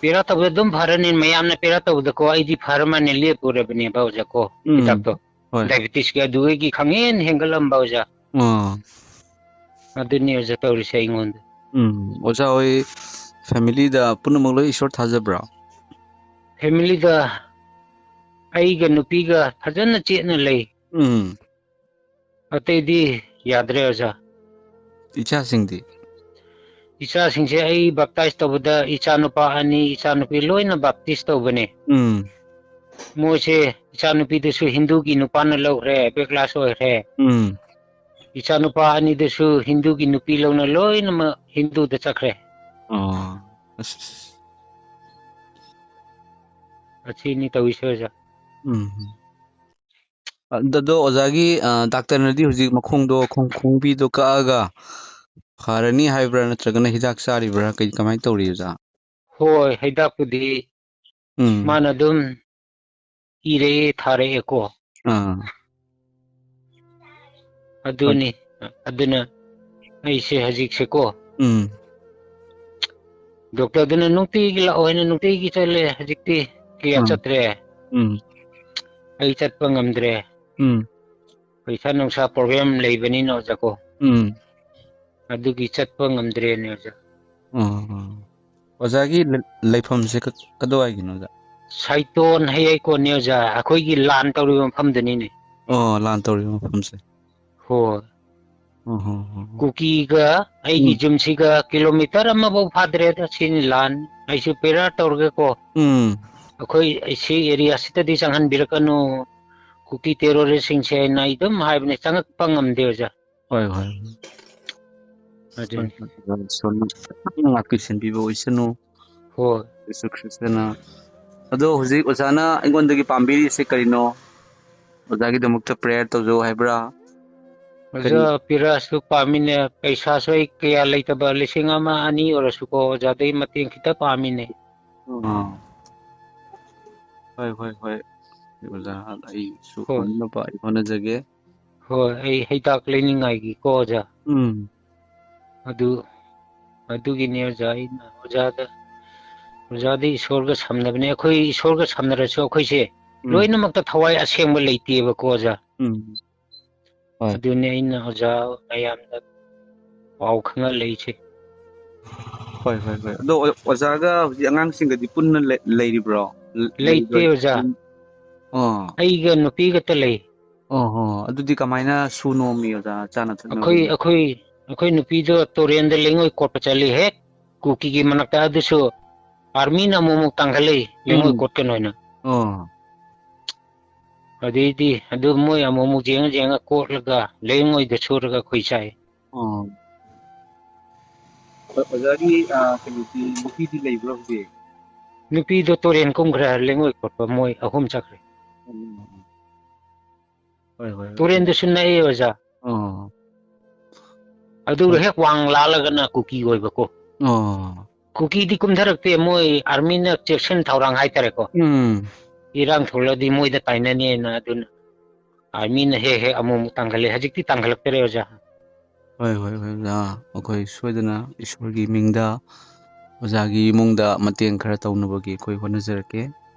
ꯄꯦꯔꯥ ꯇꯧꯕꯗ ꯑꯗꯨꯝ ꯐꯔꯅꯤ", ꯃꯌꯥꯝꯅ ꯄꯦꯔꯥ ꯇꯧꯕꯗꯀꯣ, ꯑꯩꯗꯤ ꯐꯔꯃꯥꯅꯦ ꯂꯦꯞꯄꯨꯔꯕꯅꯦꯕ ꯑꯣꯖꯥ ꯀꯣ, ꯎꯝ꯫ ꯍꯤꯗꯥꯛꯇꯣ꯫ ꯍꯣꯏ꯫ ꯗꯥꯏꯕꯤꯇꯤꯁꯀꯤ ꯑꯗꯨꯗꯒꯤ ꯈꯪꯍꯦꯟ ꯍꯦꯟꯒꯠꯂꯝꯕ ꯑꯣꯖꯥ꯫ ꯑꯥ꯫ ꯑꯗꯨꯅꯤ ꯑꯣꯖꯥ ꯇꯧꯔꯤꯁꯦ ꯑꯩꯉꯣꯟꯗ꯫ ꯎꯝ꯫ ꯑꯣꯖꯥ ꯍꯣꯏ ꯐꯦꯃꯤꯂꯤꯗ ꯄꯨꯝꯅꯃꯛ ꯂꯣꯏ ꯏꯁꯣꯔ ꯊꯥꯖꯕ꯭ꯔꯣ? ꯐꯦꯃꯤꯂꯤꯗ ꯑꯩꯒ ꯅꯨꯄꯤꯒ ꯐꯖꯅ ꯆꯦꯠꯅ ꯂꯩ꯫ ꯎꯝ꯫ ꯑꯇꯩꯗꯤ ꯌꯥꯗ꯭ꯔꯦ, ꯑꯣꯖꯥ꯫ ꯏꯆꯥꯁꯤꯡꯗꯤ? ꯏꯆꯥꯁꯤꯡꯁꯦ ꯑꯩ ꯕꯥꯞꯇꯥꯏꯖ ꯇꯧꯕꯗ ꯏꯆꯥꯅꯨꯄꯥ ꯑꯅꯤ, ꯏꯆꯥꯅꯨꯄꯤ ꯂꯣꯏꯅ ꯕꯥꯞꯇꯤꯁ ꯇꯧꯕꯅꯦ꯫ ꯎꯝ꯫ ꯃꯣꯏꯁꯦ, ꯏꯆꯥꯅꯨꯄꯤꯗꯨꯁꯨ ꯍꯤꯟꯗꯨꯒꯤ ꯅꯨꯄꯥꯅ ꯂꯧꯈ꯭ꯔꯦ, ꯑꯦꯝ ꯑꯦ ꯀ꯭ꯂꯥꯁ ꯑꯣꯏꯈ꯭ꯔꯦ꯫ ꯎꯝ꯫ ꯏꯆꯥꯅꯨꯄꯥ ꯑꯅꯤꯗꯨꯁꯨ ꯍꯤꯟꯗꯨꯒꯤ ꯅꯨꯄꯤ ꯂꯧꯅ ꯂꯣꯏꯅꯃꯛ ꯍꯤꯟꯗꯨꯗ ꯆꯠꯈ꯭ꯔꯦ꯫ ꯑꯣ, ꯑꯁ, ꯑꯁ꯫ ꯑꯁꯤꯅꯤ ꯇꯧꯔꯤꯁꯦ, ꯑꯣꯖꯥ꯫ ꯎꯝ꯫ ꯑꯗꯣ ꯑꯣꯖꯥꯒꯤ, ꯑ, ꯗꯥꯛꯇꯔꯅꯗꯤ ꯍꯧꯖꯤꯛ ꯃꯈꯣꯡꯗꯣ, ꯈꯣꯡ-, ꯈꯣꯡꯕꯤꯗꯣ ꯀꯛꯑꯒ ꯐꯔꯅꯤ ꯍꯥꯏꯕ꯭ꯔꯥ, ꯅꯠꯇ꯭ꯔꯒꯅ ꯍꯤꯗꯥꯛ ꯆꯥꯔꯤꯕ꯭ꯔꯥ, ꯀꯩ, ꯀꯃꯥꯏꯅ ꯇꯧꯔꯤ, ꯑꯣꯖꯥ? ꯍꯣꯏ, ꯍꯤꯗꯥꯛꯄꯨꯗꯤ ꯎꯝ꯫ ꯃꯥꯅ ꯑꯗꯨꯝ ꯏꯔꯛꯑꯦ, ꯊꯥꯔꯛꯑꯦꯀꯣ꯫ ꯑꯥ꯫ ꯑꯗꯨꯅꯤ꯫ ꯑꯗꯨꯅ ꯑꯩꯁꯦ ꯍꯧꯖꯤꯛꯁꯦꯀꯣ꯫ ꯎꯝ꯫ ꯗꯣꯛꯇꯔꯗꯨꯅ ꯅꯨꯡꯇꯤꯒꯤ ꯂꯥꯛꯑꯣ ꯍꯥꯏꯅ ꯅꯨꯡꯇꯤꯒꯤ ꯆꯠꯂꯦ꯫ ꯍꯧꯖꯤꯛꯇꯤ ꯀꯌꯥ ꯎꯝ꯫ ꯆꯠꯇ꯭ꯔꯦ꯫ ꯎꯝ꯫ ꯑꯩ ꯆꯠꯄ ꯉꯝꯗ꯭ꯔꯦ꯫ ꯎꯝ꯫ ꯄꯩꯁꯥ ꯅꯨꯡꯁꯥ ꯄ꯭ꯔꯣꯕ꯭ꯂꯦꯝ ꯂꯩꯕꯅꯤꯅ, ꯑꯣꯖꯥꯀꯣ꯫ ꯎꯝ꯫ ꯑꯗꯨꯒꯤ ꯆꯠꯄ ꯉꯝꯗ꯭ꯔꯦꯅꯦ, ꯑꯣꯖꯥ꯫ ꯑꯣ, ꯑꯣ꯫ ꯑꯣꯖꯥꯒꯤ ꯂꯩ-, ꯂꯩꯐꯝꯁꯦ ꯀ-, ꯀꯗꯥꯏꯋꯥꯏꯒꯤꯅꯣ, ꯑꯣꯖꯥ? ꯁꯥꯏꯇꯣꯟ ꯍꯩꯌꯥꯏꯀꯣꯟꯅꯦ, ꯑꯣꯖꯥ꯫ ꯑꯩꯈꯣꯏꯒꯤ ꯂꯥꯟ ꯇꯧꯔꯤꯕ ꯃꯐꯝꯗꯨꯅꯤꯅꯦ꯫ ꯑꯣ, ꯂꯥꯟ ꯇꯧꯔꯤꯕ ꯃꯐꯝꯁꯦ꯫ ꯍꯣꯏ꯫ ꯑꯣ, ꯍꯣ, ꯍꯣ, ꯍꯣ꯫ ꯀꯨꯀꯤꯒ ꯑꯩꯒꯤ ꯎꯝ꯫ ꯌꯨꯝꯁꯤꯒ ꯀꯤꯂꯣꯃꯤꯇꯔ ꯑꯃꯐꯥꯎ ꯐꯥꯗ꯭ꯔꯦꯗ, ꯁꯤꯅꯤ ꯂꯥꯟ꯫ ꯑꯩꯁꯨ ꯄ꯭ꯔꯦꯌꯔ ꯇꯧꯔꯒꯦꯀꯣ꯫ ꯎꯝ꯫ ꯑꯩꯈꯣꯏ ꯁꯤ ꯑꯦꯔꯤꯌꯥꯁꯤꯗꯗꯤ ꯆꯪꯍꯟꯕꯤꯔꯛꯀꯅꯨ, ꯀꯨꯀꯤ ꯇꯦꯔꯣꯔꯤꯁꯁꯤꯡꯁꯦ, ꯍꯥꯏꯅ ꯑꯩ ꯑꯗꯨꯝ ꯍꯥꯏꯕꯅꯦ, ꯆꯪꯉꯛꯄ ꯉꯝꯗꯦ, ꯑꯣꯖꯥ꯫ ꯍꯣꯏ, ꯍꯣꯏ꯫ ꯑꯗꯨꯅꯤ꯫ ꯍꯣꯏ, ꯍꯣꯏ, ꯏꯁꯣꯔꯅ ꯉꯥꯛꯄꯤ ꯁꯦꯟꯕꯤꯕ ꯑꯣꯏꯁꯅꯨ꯫ ꯍꯣꯏ꯫ ꯖꯤꯁꯨ ꯈ꯭ꯔꯤꯁꯇꯅ꯫ ꯑꯗꯣ ꯍꯧꯖꯤꯛ ꯑꯣꯖꯥꯅ ꯑꯩꯉꯣꯟꯗꯒꯤ ꯄꯥꯝꯕꯤꯔꯤꯁꯦ ꯀꯔꯤꯅꯣ? ꯑꯣꯖꯥꯒꯤꯗꯃꯛꯇ ꯄ꯭ꯔꯦꯌꯔ ꯇꯧꯖꯧ ꯍꯥꯏꯕ꯭ꯔꯥ? ꯀꯔꯤ? ꯑꯣꯖꯥ, ꯄꯤꯔꯛꯑꯁꯨ ꯄꯥꯝꯃꯤꯅꯦ꯫ ꯄꯩꯁꯥꯁꯨ ꯑꯩ ꯀꯌꯥ ꯂꯩꯇꯕ, ꯂꯤꯁꯤꯡ ꯑꯃ, ꯑꯅꯤ ꯑꯣꯏꯔꯁꯨꯀꯣ, ꯑꯣꯖꯥꯗꯒꯤ ꯃꯇꯦꯡ ꯈꯤꯇ ꯄꯥꯝꯃꯤꯅꯦ꯫ ꯑꯥ꯫ ꯍꯣꯏ, ꯍꯣꯏ, ꯍꯣꯏ꯫ ꯑꯣꯖꯥ, ꯑꯩꯁꯨ ꯍꯣꯏ꯫ ꯉꯝꯅꯕ ꯑꯩ ꯍꯣꯠꯅꯖꯒꯦ꯫ ꯍꯣꯏ, ꯑꯩ ꯍꯤꯗꯥꯛ ꯂꯩꯅꯤꯡꯉꯥꯏꯒꯤꯀꯣ, ꯑꯣꯖꯥ꯫ ꯎꯝ꯫ ꯑꯗꯨ, ꯑꯗꯨꯒꯤꯅꯦ, ꯑꯣꯖꯥ, ꯑꯩꯅ ꯑꯣꯖꯥꯗ, ꯑꯣꯖꯥꯗꯤ ꯏꯁꯣꯔꯒ ꯁꯝꯅꯕꯅꯦ꯫ ꯑꯩꯈꯣꯏ ꯏꯁꯣꯔꯒ ꯁꯝꯅꯔꯁꯨ ꯑꯩꯈꯣꯏꯁꯦ ꯎꯝ꯫ ꯂꯣꯏꯅꯃꯛꯇ ꯊꯋꯥꯏ ꯑꯁꯦꯡꯕ ꯂꯩꯇꯦꯕꯀꯣ, ꯑꯣꯖꯥ꯫ ꯎꯝ꯫ ꯍꯣꯏ꯫ ꯑꯗꯨꯅꯦ ꯑꯩꯅ ꯑꯣꯖꯥ ꯃꯌꯥꯝꯗ ꯄꯥꯎ ꯈꯪꯍꯜꯂꯛꯏꯁꯦ꯫ ꯍꯣꯏ, ꯍꯣꯏ, ꯍꯣꯏ꯫ ꯑꯗꯣ ꯑꯣ-, ꯑꯣꯖꯥꯒ ꯍꯧꯖꯤꯛ ꯑꯉꯥꯡꯁꯤꯡꯒꯗꯤ ꯄꯨꯟꯅ ꯂꯩ-, ꯂꯩꯔꯤꯕ꯭ꯔꯣ? ꯂ-, ꯂꯩꯇꯦ, ꯂꯩꯕ꯭ꯔꯣ? ꯑꯣꯖꯥ꯫ ꯎꯝ꯫ ꯑꯣ꯫ ꯑꯩꯒ ꯅꯨꯄꯤ ꯈꯛꯇ ꯂꯩ꯫ ꯑꯣ ꯍꯣ꯫ ꯑꯗꯨꯗꯤ ꯀꯃꯥꯏꯅ ꯁꯨ ꯅꯣꯝꯃꯤ ꯑꯣꯖꯥ, ꯆꯥꯅ ꯊꯛꯅꯕ? ꯑꯩꯈꯣꯏ ꯑꯩꯈꯣꯏ ꯑꯩꯈꯣꯏ ꯅꯨꯄꯤꯗꯣ ꯇꯨꯔꯦꯟꯗ ꯂꯩꯉꯣꯏ ꯀꯣꯠꯄ ꯆꯠꯂꯤ, ꯍꯦꯛ ꯀꯨꯀꯤꯒꯤ ꯃꯅꯥꯛꯇ꯫ ꯑꯗꯨꯁꯨ ꯑꯥꯔꯃꯤꯅ ꯑꯃꯨꯛ ꯑꯃꯨꯛ ꯇꯥꯡꯈꯠꯂꯛꯏ, ꯂꯩꯉꯣꯏ ꯎꯝ꯫ ꯀꯣꯠꯀꯅꯣ ꯍꯥꯏꯅ꯫ ꯑꯣ꯫ ꯑꯗꯩꯗꯤ ꯑꯗꯨ ꯃꯣꯏ ꯑꯃꯨꯛ ꯑꯃꯨꯛ ꯌꯦꯡꯉ ꯌꯦꯡꯉ ꯀꯣꯠꯂꯒ ꯂꯩꯉꯣꯏꯗ ꯁꯨꯔꯒ ꯑꯩꯈꯣꯏ ꯆꯥꯏ꯫ ꯑꯣ꯫ ꯑꯣ-, ꯑꯣꯖꯥꯒꯤ, ꯑ, ꯀꯩꯅꯣꯗꯤ, ꯅꯨꯄꯤꯗꯤ ꯂꯩꯕ꯭ꯔꯣ ꯍꯧꯖꯤꯛ? ꯅꯨꯄꯤꯗꯣ ꯇꯨꯔꯦꯟ ꯀꯨꯝꯈ꯭ꯔꯦ, ꯂꯩꯉꯣꯏ ꯀꯣꯠꯄ ꯃꯣꯏ ꯑꯍꯨꯝ ꯆꯠꯈ꯭ꯔꯦ꯫ ꯎꯝ꯫ ꯍꯣꯏ, ꯍꯣꯏ, ꯍꯣꯏ꯫ ꯇꯨꯔꯦꯟꯗꯨꯁꯨ ꯅꯛꯑꯦ ꯑꯣꯖꯥ꯫ ꯑꯣ꯫ ꯑꯗꯨꯒ ꯍꯣꯏ꯫ ꯍꯦꯛ ꯋꯥꯡ ꯂꯥꯜꯂꯒꯅ ꯀꯨꯀꯤ ꯑꯣꯏꯕꯀꯣ꯫ ꯑꯣ꯫ ꯀꯨꯀꯤꯗꯤ ꯀꯨꯝꯊꯔꯛꯇꯦ, ꯃꯣꯏ ꯑꯥꯔꯃꯤꯅ ꯆꯦꯛꯁꯤꯟ ꯊꯧꯔꯥꯡ ꯍꯥꯏꯇꯥꯔꯦꯀꯣ꯫ ꯎꯝ꯫ ꯏꯔꯥꯡ ꯊꯣꯛꯂꯗꯤ ꯃꯣꯏꯗ ꯇꯥꯏꯅꯅꯤꯅ ꯑꯗꯨꯅ ꯑꯥꯔꯃꯤꯅ ꯍꯦꯛ ꯍꯦꯛ ꯑꯃꯨꯛ ꯑꯃꯨꯛ ꯇꯥꯡꯈꯠꯂꯦ꯫ ꯍꯧꯖꯤꯛꯇꯤ ꯇꯥꯡꯈꯠꯂꯛꯇꯔꯦ ꯑꯣꯖꯥ꯫ ꯍꯣꯏ, ꯍꯣꯏ, ꯍꯣꯏ, ꯑꯣꯖꯥ꯫ ꯑꯩꯈꯣꯏ ꯁꯣꯏꯗꯅ ꯏꯁꯣꯔꯒꯤ ꯃꯤꯡꯗ ꯑꯣꯖꯥꯒꯤ ꯏꯃꯨꯡꯗ ꯃꯇꯦꯡ ꯈꯔ ꯇꯧꯅꯕꯒꯤ ꯑꯩꯈꯣꯏ ꯍꯣꯠꯅꯖꯔꯛꯀꯦ꯫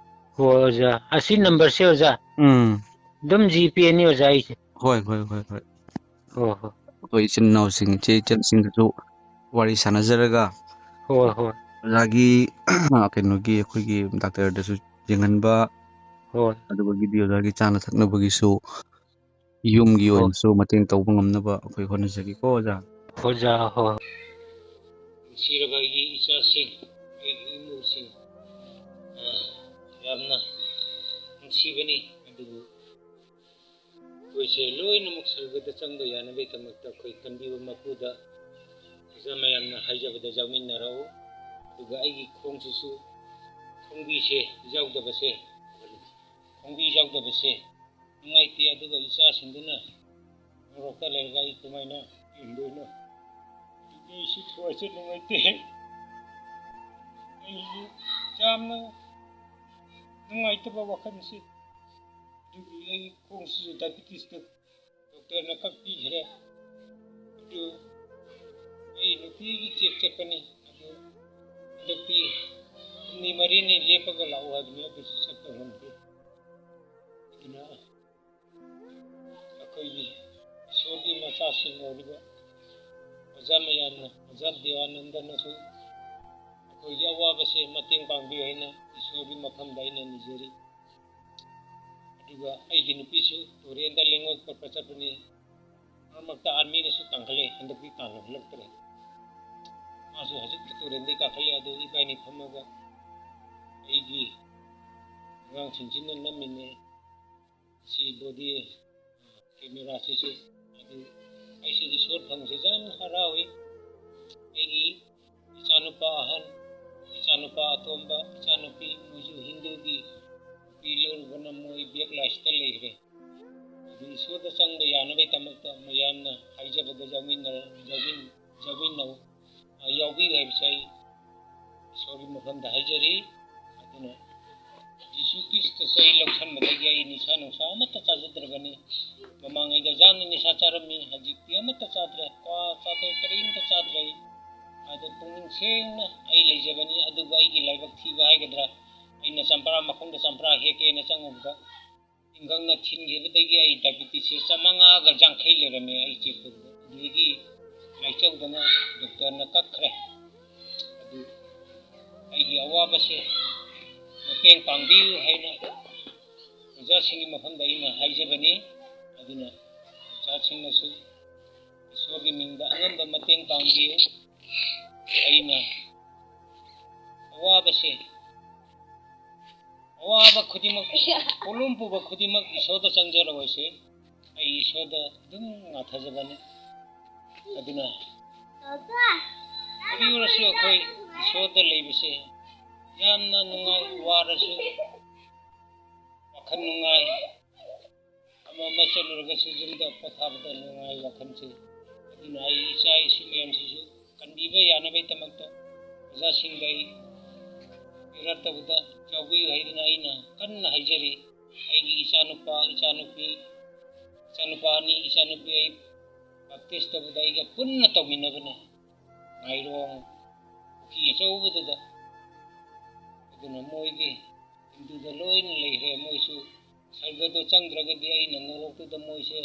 ꯍꯣꯏ ꯑꯣꯖꯥ, ꯑꯁꯤ ꯅꯝꯕꯔꯁꯦ ꯑꯣꯖꯥ꯫ ꯎꯝ꯫ ꯑꯗꯨꯝ ꯖꯤ ꯄꯦꯅꯤ ꯑꯣꯖꯥ ꯑꯩꯁꯦ꯫ ꯍꯣꯏ, ꯍꯣꯏ, ꯍꯣꯏ, ꯍꯣꯏ꯫ ꯍꯣꯏ, ꯍꯣꯏ꯫ ꯑꯩꯈꯣꯏ ꯏꯆꯤꯟ ꯏꯅꯥꯎꯁꯤꯡ, ꯏꯆꯦ ꯏꯆꯟꯁꯤꯡꯗꯁꯨ ꯋꯥꯔꯤ ꯁꯥꯟꯅꯖꯔꯒ, ꯍꯣꯏ, ꯍꯣꯏ꯫ ꯑꯣꯖꯥꯒꯤ, ꯀꯩꯅꯣꯒꯤ, ꯑꯩꯈꯣꯏꯒꯤ ꯗꯥꯛꯇꯔꯗꯁꯨ ꯌꯦꯡꯍꯟꯕ, ꯍꯣꯏ꯫ ꯑꯗꯨꯒꯤꯗꯤ ꯑꯣꯖꯥꯒꯤ ꯆꯥꯅ ꯊꯛꯅꯕꯒꯤꯁꯨ, ꯌꯨꯝꯒꯤ ꯍꯣꯏ꯫ ꯑꯣꯏꯅꯁꯨ ꯃꯇꯦꯡ ꯇꯧꯕ ꯉꯝꯅꯕ ꯑꯩꯈꯣꯏ ꯍꯣꯠꯅꯖꯒꯦꯀꯣ ꯑꯣꯖꯥ꯫ ꯑꯣꯖꯥ, ꯍꯣꯏ꯫ ꯅꯨꯡꯁꯤꯔꯕ ꯑꯩꯒꯤ ꯏꯆꯥꯁꯤꯡ, ꯑꯩꯒꯤ ꯏꯃꯨꯡꯁꯤꯡ, ꯑ, ꯌꯥꯝꯅ ꯅꯨꯡꯁꯤꯕꯅꯤ, ꯑꯗꯨꯕꯨ ꯑꯩꯈꯣꯏꯁꯦ ꯂꯣꯏꯅꯃꯛ ꯁꯔꯒꯗ ꯆꯪꯕ ꯌꯥꯅꯕꯒꯤꯗꯃꯛꯇ ꯑꯩꯈꯣꯏ ꯀꯟꯕꯤꯕ ꯃꯄꯨꯗ ꯑꯣꯖꯥ ꯃꯌꯥꯝꯅ ꯍꯥꯏꯖꯕꯗ ꯌꯥꯎꯃꯤꯟꯅꯔꯛꯎ꯫ ꯑꯗꯨꯒ ꯑꯩꯒꯤ ꯈꯣꯡꯁꯤꯁꯨ, ꯈꯣꯡꯕꯤꯁꯦ ꯌꯥꯎꯗꯕꯁꯦ, ꯈꯣꯡꯕꯤ ꯌꯥꯎꯗꯕꯁꯦ ꯅꯨꯡꯉꯥꯏꯇꯦ꯫ ꯑꯗꯨꯒ ꯏꯆꯥꯁꯤꯡꯗꯨꯅ ꯃꯣꯔꯣꯛꯇ ꯂꯩꯔꯒ ꯑꯩ ꯀꯃꯥꯏꯅ ꯌꯦꯡꯗꯣꯏꯅꯣ? ꯑꯗꯨꯗꯤ ꯑꯩꯁꯨ ꯊꯋꯥꯏꯁꯦ ꯅꯨꯡꯉꯥꯏꯇꯦ꯫ ꯑꯩꯁꯨ ꯌꯥꯝꯅ ꯅꯨꯡꯉꯥꯏꯇꯕ ꯋꯥꯈꯜꯁꯤ꯫ ꯑꯗꯨꯒꯤ ꯑꯩ ꯈꯣꯡꯁꯤꯁꯨ ꯗꯥꯏꯕꯤꯇꯤꯁꯇ ꯗꯣꯛꯇꯔꯅ ꯀꯛꯄꯤꯈ꯭ꯔꯦ꯫ ꯑꯗꯨ ꯑꯩ ꯅꯨꯡꯇꯤꯒꯤ ꯆꯦꯛ ꯆꯠꯄꯅꯤ꯫ ꯑꯗꯨ ꯍꯟꯗꯛꯇꯤ ꯍꯨꯝꯅꯤ ꯃꯔꯤꯅꯤ ꯂꯦꯞꯄꯒ ꯂꯥꯛꯎ ꯍꯥꯏꯕꯅꯤ, ꯑꯗꯨꯁꯨ ꯆꯠꯄ ꯉꯝꯗꯦ꯫ ꯑꯗꯨꯅ ꯑꯩꯈꯣꯏꯒꯤ ꯏꯁꯣꯔꯒꯤ ꯃꯆꯥꯁꯤꯡ ꯑꯣꯏꯔꯤꯕ ꯑꯣꯖꯥ ꯃꯌꯥꯝꯅ, ꯑꯣꯖꯥ ꯗꯦꯋꯥꯅꯟꯗꯅꯁꯨ ꯑꯩꯈꯣꯏꯒꯤ ꯑꯋꯥꯕꯁꯦ ꯃꯇꯦꯡ ꯄꯥꯡꯕꯤꯌꯨ ꯍꯥꯏꯅ ꯏꯁꯣꯔꯒꯤ ꯃꯐꯝꯗ ꯑꯩꯅ ꯅꯤꯖꯔꯤ꯫ ꯑꯗꯨꯒ ꯑꯩꯒꯤ ꯅꯨꯄꯤꯁꯨ ꯇꯨꯔꯦꯟꯗ ꯂꯦꯡꯉꯣꯏ ꯀꯣꯠꯄ ꯆꯠꯄꯅꯤ꯫ ꯃꯔꯛ ꯃꯔꯛꯇ ꯑꯥꯔꯃꯤꯅꯁꯨ ꯇꯥꯟꯈꯠꯂꯦ, ꯍꯟꯗꯛꯇꯤ ꯇꯥꯟꯅꯍꯜꯂꯛꯇ꯭ꯔꯦ꯫ ꯃꯥꯁꯨ ꯍꯧꯖꯤꯛꯇꯤ ꯇꯨꯔꯦꯟꯗꯒꯤ ꯀꯥꯈꯠꯂꯦ꯫ ꯑꯗꯨ ꯏꯕꯥꯅꯤ ꯐꯝꯃꯒ ꯑꯩꯒꯤ ꯑꯉꯥꯡꯁꯤꯡꯁꯤꯅ ꯅꯝꯃꯤꯅꯦ꯫ ꯁꯤ ꯕꯣꯗꯤ ꯀꯦꯃꯦꯔꯥꯁꯤꯁꯨ꯫ ꯑꯗꯨ ꯑꯩꯁꯨ ꯏꯁꯣꯔ ꯐꯪꯕꯁꯦ ꯌꯥꯝ ꯍꯔꯥꯎꯏ꯫ ꯑꯩꯒꯤ ꯏꯆꯥꯅꯨꯄꯥ ꯑꯍꯟ, ꯏꯆꯥꯅꯨꯄꯥ ꯑꯇꯣꯝꯕ, ꯏꯆꯥꯅꯨꯄꯤ, ꯃꯣꯏꯁꯨ ꯍꯤꯟꯗꯨꯒꯤ ꯅꯨꯄꯤ ꯂꯧꯔꯨꯕꯅ ꯃꯣꯏ ꯕꯦꯛ ꯂꯥꯏꯁꯇ ꯂꯩꯈ꯭ꯔꯦ꯫ ꯑꯗꯨ ꯏꯁꯣꯔꯗ ꯆꯪꯕ ꯌꯥꯅꯕꯒꯤꯗꯃꯛꯇ ꯃꯌꯥꯝꯅ ꯍꯥꯏꯖꯕꯗ ꯌꯥꯎꯃꯤꯟꯅ-, ꯌꯥꯎꯃꯤꯟ-, ꯌꯥꯎꯃꯤꯟꯅꯧ, ꯑ, ꯌꯥꯎꯕꯤꯌꯨ ꯍꯥꯏꯕꯁꯦ ꯑꯩ ꯏꯁꯣꯔꯒꯤ ꯃꯐꯝꯗ ꯍꯥꯏꯖꯔꯤ꯫ ꯑꯗꯨꯅ ꯖꯤꯁꯨ ꯈ꯭ꯔꯤꯁꯇꯁꯦ ꯑꯩ ꯂꯧꯁꯟꯕꯗꯒꯤ ꯑꯩ ꯅꯤꯁꯥ ꯅꯨꯡꯁꯥ ꯑꯃꯠꯇ ꯆꯥꯖꯗ꯭ꯔꯕꯅꯤ꯫ ꯃꯃꯥꯡꯉꯩꯗ ꯌꯥꯝꯅ ꯅꯤꯁꯥ ꯆꯥꯔꯝꯃꯤ, ꯍꯧꯖꯤꯛꯇꯤ ꯑꯃꯠꯇ ꯆꯥꯗ꯭ꯔꯦ, ꯀ꯭ꯋꯥ ꯆꯥꯗ꯭ꯔꯦ, ꯀꯔꯤꯝꯇ ꯆꯥꯗ꯭ꯔꯦ ꯑꯩ꯫ ꯑꯗꯣ ꯄꯨꯛꯅꯤꯡ ꯁꯦꯡꯅ ꯑꯩ ꯂꯩꯖꯕꯅꯤ, ꯑꯗꯨꯕꯨ ꯑꯩꯒꯤ ꯂꯥꯏꯕꯛ ꯊꯤꯕ ꯍꯥꯏꯒꯗ꯭ꯔꯥ, ꯑꯩꯅ ꯆꯝꯄ꯭ꯔꯥ ꯃꯈꯣꯡꯗ ꯆꯝꯄ꯭ꯔꯥ ꯍꯦꯛꯀꯦꯅ ꯆꯪꯉꯨꯕꯗ ꯇꯤꯡꯈꯪꯅ ꯊꯤꯟꯈꯤꯕꯗꯒꯤ ꯑꯩ ꯗꯥꯏꯕꯤꯇꯤꯁꯁꯦ ꯆꯥꯃꯉꯥꯒ ꯌꯥꯡꯈꯩ ꯂꯩꯔꯝꯃꯦ ꯑꯩ ꯆꯦꯛ ꯇꯧꯕꯗ꯫ ꯑꯗꯨꯗꯒꯤ ꯂꯥꯏꯆꯧꯗꯅ ꯗꯣꯛꯇꯔꯅ ꯀꯛꯈ꯭ꯔꯦ꯫ ꯑꯗꯨ ꯑꯩꯒꯤ ꯑꯋꯥꯕꯁꯦ ꯃꯇꯦꯡ ꯄꯥꯡꯕꯤꯌꯨ ꯍꯥꯏꯅ ꯑꯣꯖꯥꯁꯤꯡꯒꯤ ꯃꯐꯝꯗ ꯑꯩꯅ ꯍꯥꯏꯖꯕꯅꯤ꯫ ꯑꯗꯨꯅ ꯑꯣꯖꯥꯁꯤꯡꯅꯁꯨ ꯏꯁꯣꯔꯒꯤ ꯃꯤꯡꯗ ꯑꯉꯝꯕ ꯃꯇꯦꯡ ꯄꯥꯡꯕꯤꯌꯨ꯫ ꯑꯩꯅ ꯑꯋꯥꯕꯁꯦ, ꯑꯋꯥꯕ ꯈꯨꯗꯤꯡꯃꯛ, ꯄꯣꯠꯂꯨꯝ ꯄꯨꯕ ꯈꯨꯗꯤꯡꯃꯛ ꯏꯁꯣꯔꯗ ꯆꯪꯖꯔꯛꯑꯣꯁꯦ꯫ ꯑꯩ ꯏꯁꯣꯔꯗ ꯑꯗꯨꯝ ꯉꯥꯊꯖꯕꯅꯤ꯫ ꯑꯗꯨꯅ ꯀꯔꯤ ꯑꯣꯏꯔꯁꯨ ꯑꯩꯈꯣꯏ ꯏꯁꯣꯔꯗ ꯂꯩꯕꯁꯦ ꯌꯥꯝꯅ ꯅꯨꯡꯉꯥꯏ꯫ ꯋꯥꯔꯁꯨ ꯋꯥꯈꯜ ꯅꯨꯡꯉꯥꯏ꯫ ꯑꯃ ꯑꯃ ꯆꯠꯂꯨꯔꯒꯁꯨ ꯌꯨꯝꯗ ꯄꯣꯊꯥꯕꯗ ꯅꯨꯡꯉꯥꯏ ꯋꯥꯈꯜꯁꯦ꯫ ꯑꯗꯨꯅ ꯑꯩ ꯏꯆꯥ ꯏꯁꯨ ꯃꯌꯥꯝꯁꯤꯁꯨ ꯀꯟꯕꯤꯕ ꯌꯥꯅꯕꯒꯤꯗꯃꯛꯇ ꯑꯣꯖꯥꯁꯤꯡꯗ ꯑꯩ ꯄ꯭ꯔꯦꯌꯔ ꯇꯧꯕꯗ ꯌꯥꯎꯕꯤꯌꯨ ꯍꯥꯏꯗꯨꯅ ꯑꯩꯅ ꯀꯟꯅ ꯍꯥꯏꯖꯔꯤ꯫ ꯑꯩꯒꯤ ꯏꯆꯥꯅꯨꯄꯥ, ꯏꯆꯥꯅꯨꯄꯤ, ꯏꯆꯥꯅꯨꯄꯥ ꯑꯅꯤ, ꯏꯆꯥꯅꯨꯄꯤ ꯑꯩ ꯕꯥꯞꯇꯤꯁ ꯇꯧꯕꯗ ꯑꯩꯒ ꯄꯨꯟꯅ ꯇꯧꯃꯤꯟꯅꯕꯅꯦ꯫ ꯉꯥꯏꯔꯣꯡ ꯄꯨꯈ꯭ꯔꯤ ꯑꯆꯧꯕꯗꯨꯗ꯫ ꯑꯗꯨꯅ ꯃꯣꯏꯒꯤ ꯍꯤꯟꯗꯨꯗ ꯂꯣꯏꯅ ꯂꯩꯈ꯭ꯔꯦ꯫ ꯃꯣꯏꯁꯨ ꯁꯔꯒꯗꯣ ꯆꯪꯗ꯭ꯔꯒꯗꯤ ꯑꯩꯅ ꯅꯣꯔꯣꯛꯇꯨꯗ ꯃꯣꯏꯁꯦ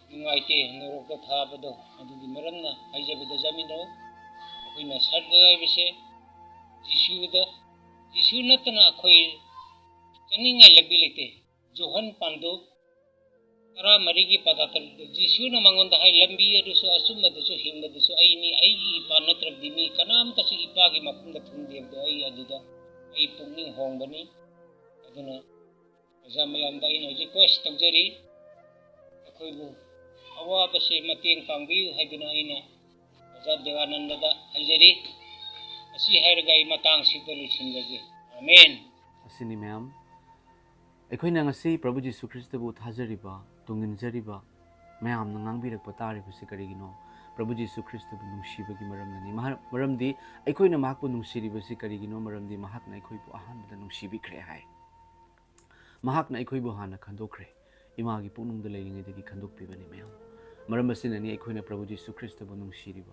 ꯅꯨꯡꯉꯥꯏꯇꯦ, ꯅꯣꯔꯣꯛꯇ ꯊꯥꯕꯗꯣ꯫ ꯑꯗꯨꯒꯤ ꯃꯔꯝꯅ ꯍꯥꯏꯖꯕꯗ ꯌꯥꯃꯤꯟꯅꯧ꯫ ꯑꯩꯈꯣꯏꯅ ꯁꯔꯒ ꯍꯥꯏꯕꯁꯦ ꯖꯤꯁꯨꯗ, ꯖꯤꯁꯨ ꯅꯠꯇꯅ ꯑꯩꯈꯣꯏ ꯆꯪꯅꯤꯡꯉꯥꯏ ꯂꯝꯕꯤ ꯂꯩꯇꯦ꯫ ꯖꯣꯍꯟ ꯄꯥꯟꯗꯨꯞ ꯇꯔꯥꯃꯔꯤꯒꯤ ꯄꯗ ꯇꯔꯨꯛꯇ ꯖꯤꯁꯨꯅ ꯃꯉꯣꯟꯗ ꯍꯥꯏ, "ꯂꯝꯕꯤ ꯑꯗꯨꯁꯨ, ꯑꯆꯨꯝꯕꯗꯨꯁꯨ, ꯍꯤꯡꯕꯗꯨꯁꯨ ꯑꯩꯅꯤ꯫ ꯑꯩꯒꯤ ꯏꯄꯥ ꯅꯠꯇ꯭ꯔꯕꯗꯤ ꯃꯤ ꯀꯅꯥꯝꯇꯁꯨ ꯏꯄꯥꯒꯤ ꯃꯐꯝꯗ ꯊꯨꯡꯗꯦ꯫ ꯑꯗꯣ ꯑꯩ ꯑꯗꯨꯗ ꯑꯩ ꯄꯨꯛꯅꯤꯡ ꯍꯣꯡꯕꯅꯤ꯫" ꯑꯗꯨꯅ ꯑꯣꯖꯥ ꯃꯌꯥꯝꯗ ꯑꯩꯅ ꯍꯧꯖꯤꯛ ꯔꯤꯀ꯭ꯋꯦꯁ ꯇꯧꯖꯔꯤ, ꯑꯩꯈꯣꯏꯕꯨ ꯑꯋꯥꯕꯁꯦ ꯃꯇꯦꯡ ꯄꯥꯡꯕꯤꯌꯨ ꯍꯥꯏꯗꯨꯅ ꯑꯩꯅ ꯑꯣꯖꯥ ꯗꯦꯋꯥꯅꯟꯗꯗ ꯍꯥꯏꯖꯔꯤ꯫ ꯑꯁꯤ ꯍꯥꯏꯔꯒ ꯑꯩ ꯃꯇꯥꯡꯁꯤꯗ ꯂꯣꯏꯁꯤꯟꯖꯒꯦ꯫ ꯑꯥꯃꯦꯟ꯫ ꯑꯁꯤꯅꯤ ꯃꯌꯥꯝ꯫ ꯑꯩꯈꯣꯏꯅ ꯉꯁꯤ ꯄ꯭ꯔꯚꯨ ꯖꯤꯁꯨ ꯈ꯭ꯔꯤꯁꯇꯕꯨ ꯊꯥꯖꯔꯤꯕ, ꯇꯨꯡꯏꯟꯖꯔꯤꯕ, ꯃꯌꯥꯝꯅ ꯉꯥꯡꯕꯤꯔꯛꯄ ꯇꯥꯔꯤꯕꯁꯤ ꯀꯔꯤꯒꯤꯅꯣ? ꯄ꯭ꯔꯚꯨ ꯖꯤꯁꯨ ꯈ꯭ꯔꯤꯁꯇꯕꯨ ꯅꯨꯡꯁꯤꯕꯒꯤ ꯃꯔꯝꯅꯅꯤ꯫ ꯃꯍ-, ꯃꯔꯝꯗꯤ ꯑꯩꯈꯣꯏꯅ ꯃꯍꯥꯛꯄꯨ ꯅꯨꯡꯁꯤꯔꯤꯕꯁꯤ ꯀꯔꯤꯒꯤꯅꯣ? ꯃꯔꯝꯗꯤ ꯃꯍꯥꯛꯅ ꯑꯩꯈꯣꯏꯕꯨ ꯑꯍꯥꯟꯕꯗ ꯅꯨꯡꯁꯤꯕꯤꯈ꯭ꯔꯦ ꯍꯥꯏ꯫ ꯃꯍꯥꯛꯅ ꯑꯩꯈꯣꯏꯕꯨ ꯍꯥꯟꯅ ꯈꯟꯗꯣꯛꯈ꯭ꯔꯦ꯫ ꯏꯃꯥꯒꯤ ꯄꯨꯛꯅꯨꯡꯗ ꯂꯩꯔꯤꯉꯩꯗꯒꯤ ꯈꯟꯗꯣꯛꯄꯤꯕꯅꯤ ꯃꯌꯥꯝ꯫ ꯃꯔꯝ ꯑꯁꯤꯅꯅꯤ ꯑꯩꯈꯣꯏꯅ ꯄ꯭ꯔꯚꯨ ꯖꯤꯁꯨ ꯈ꯭ꯔꯤꯁꯇꯕꯨ ꯅꯨꯡꯁꯤꯔꯤꯕ꯫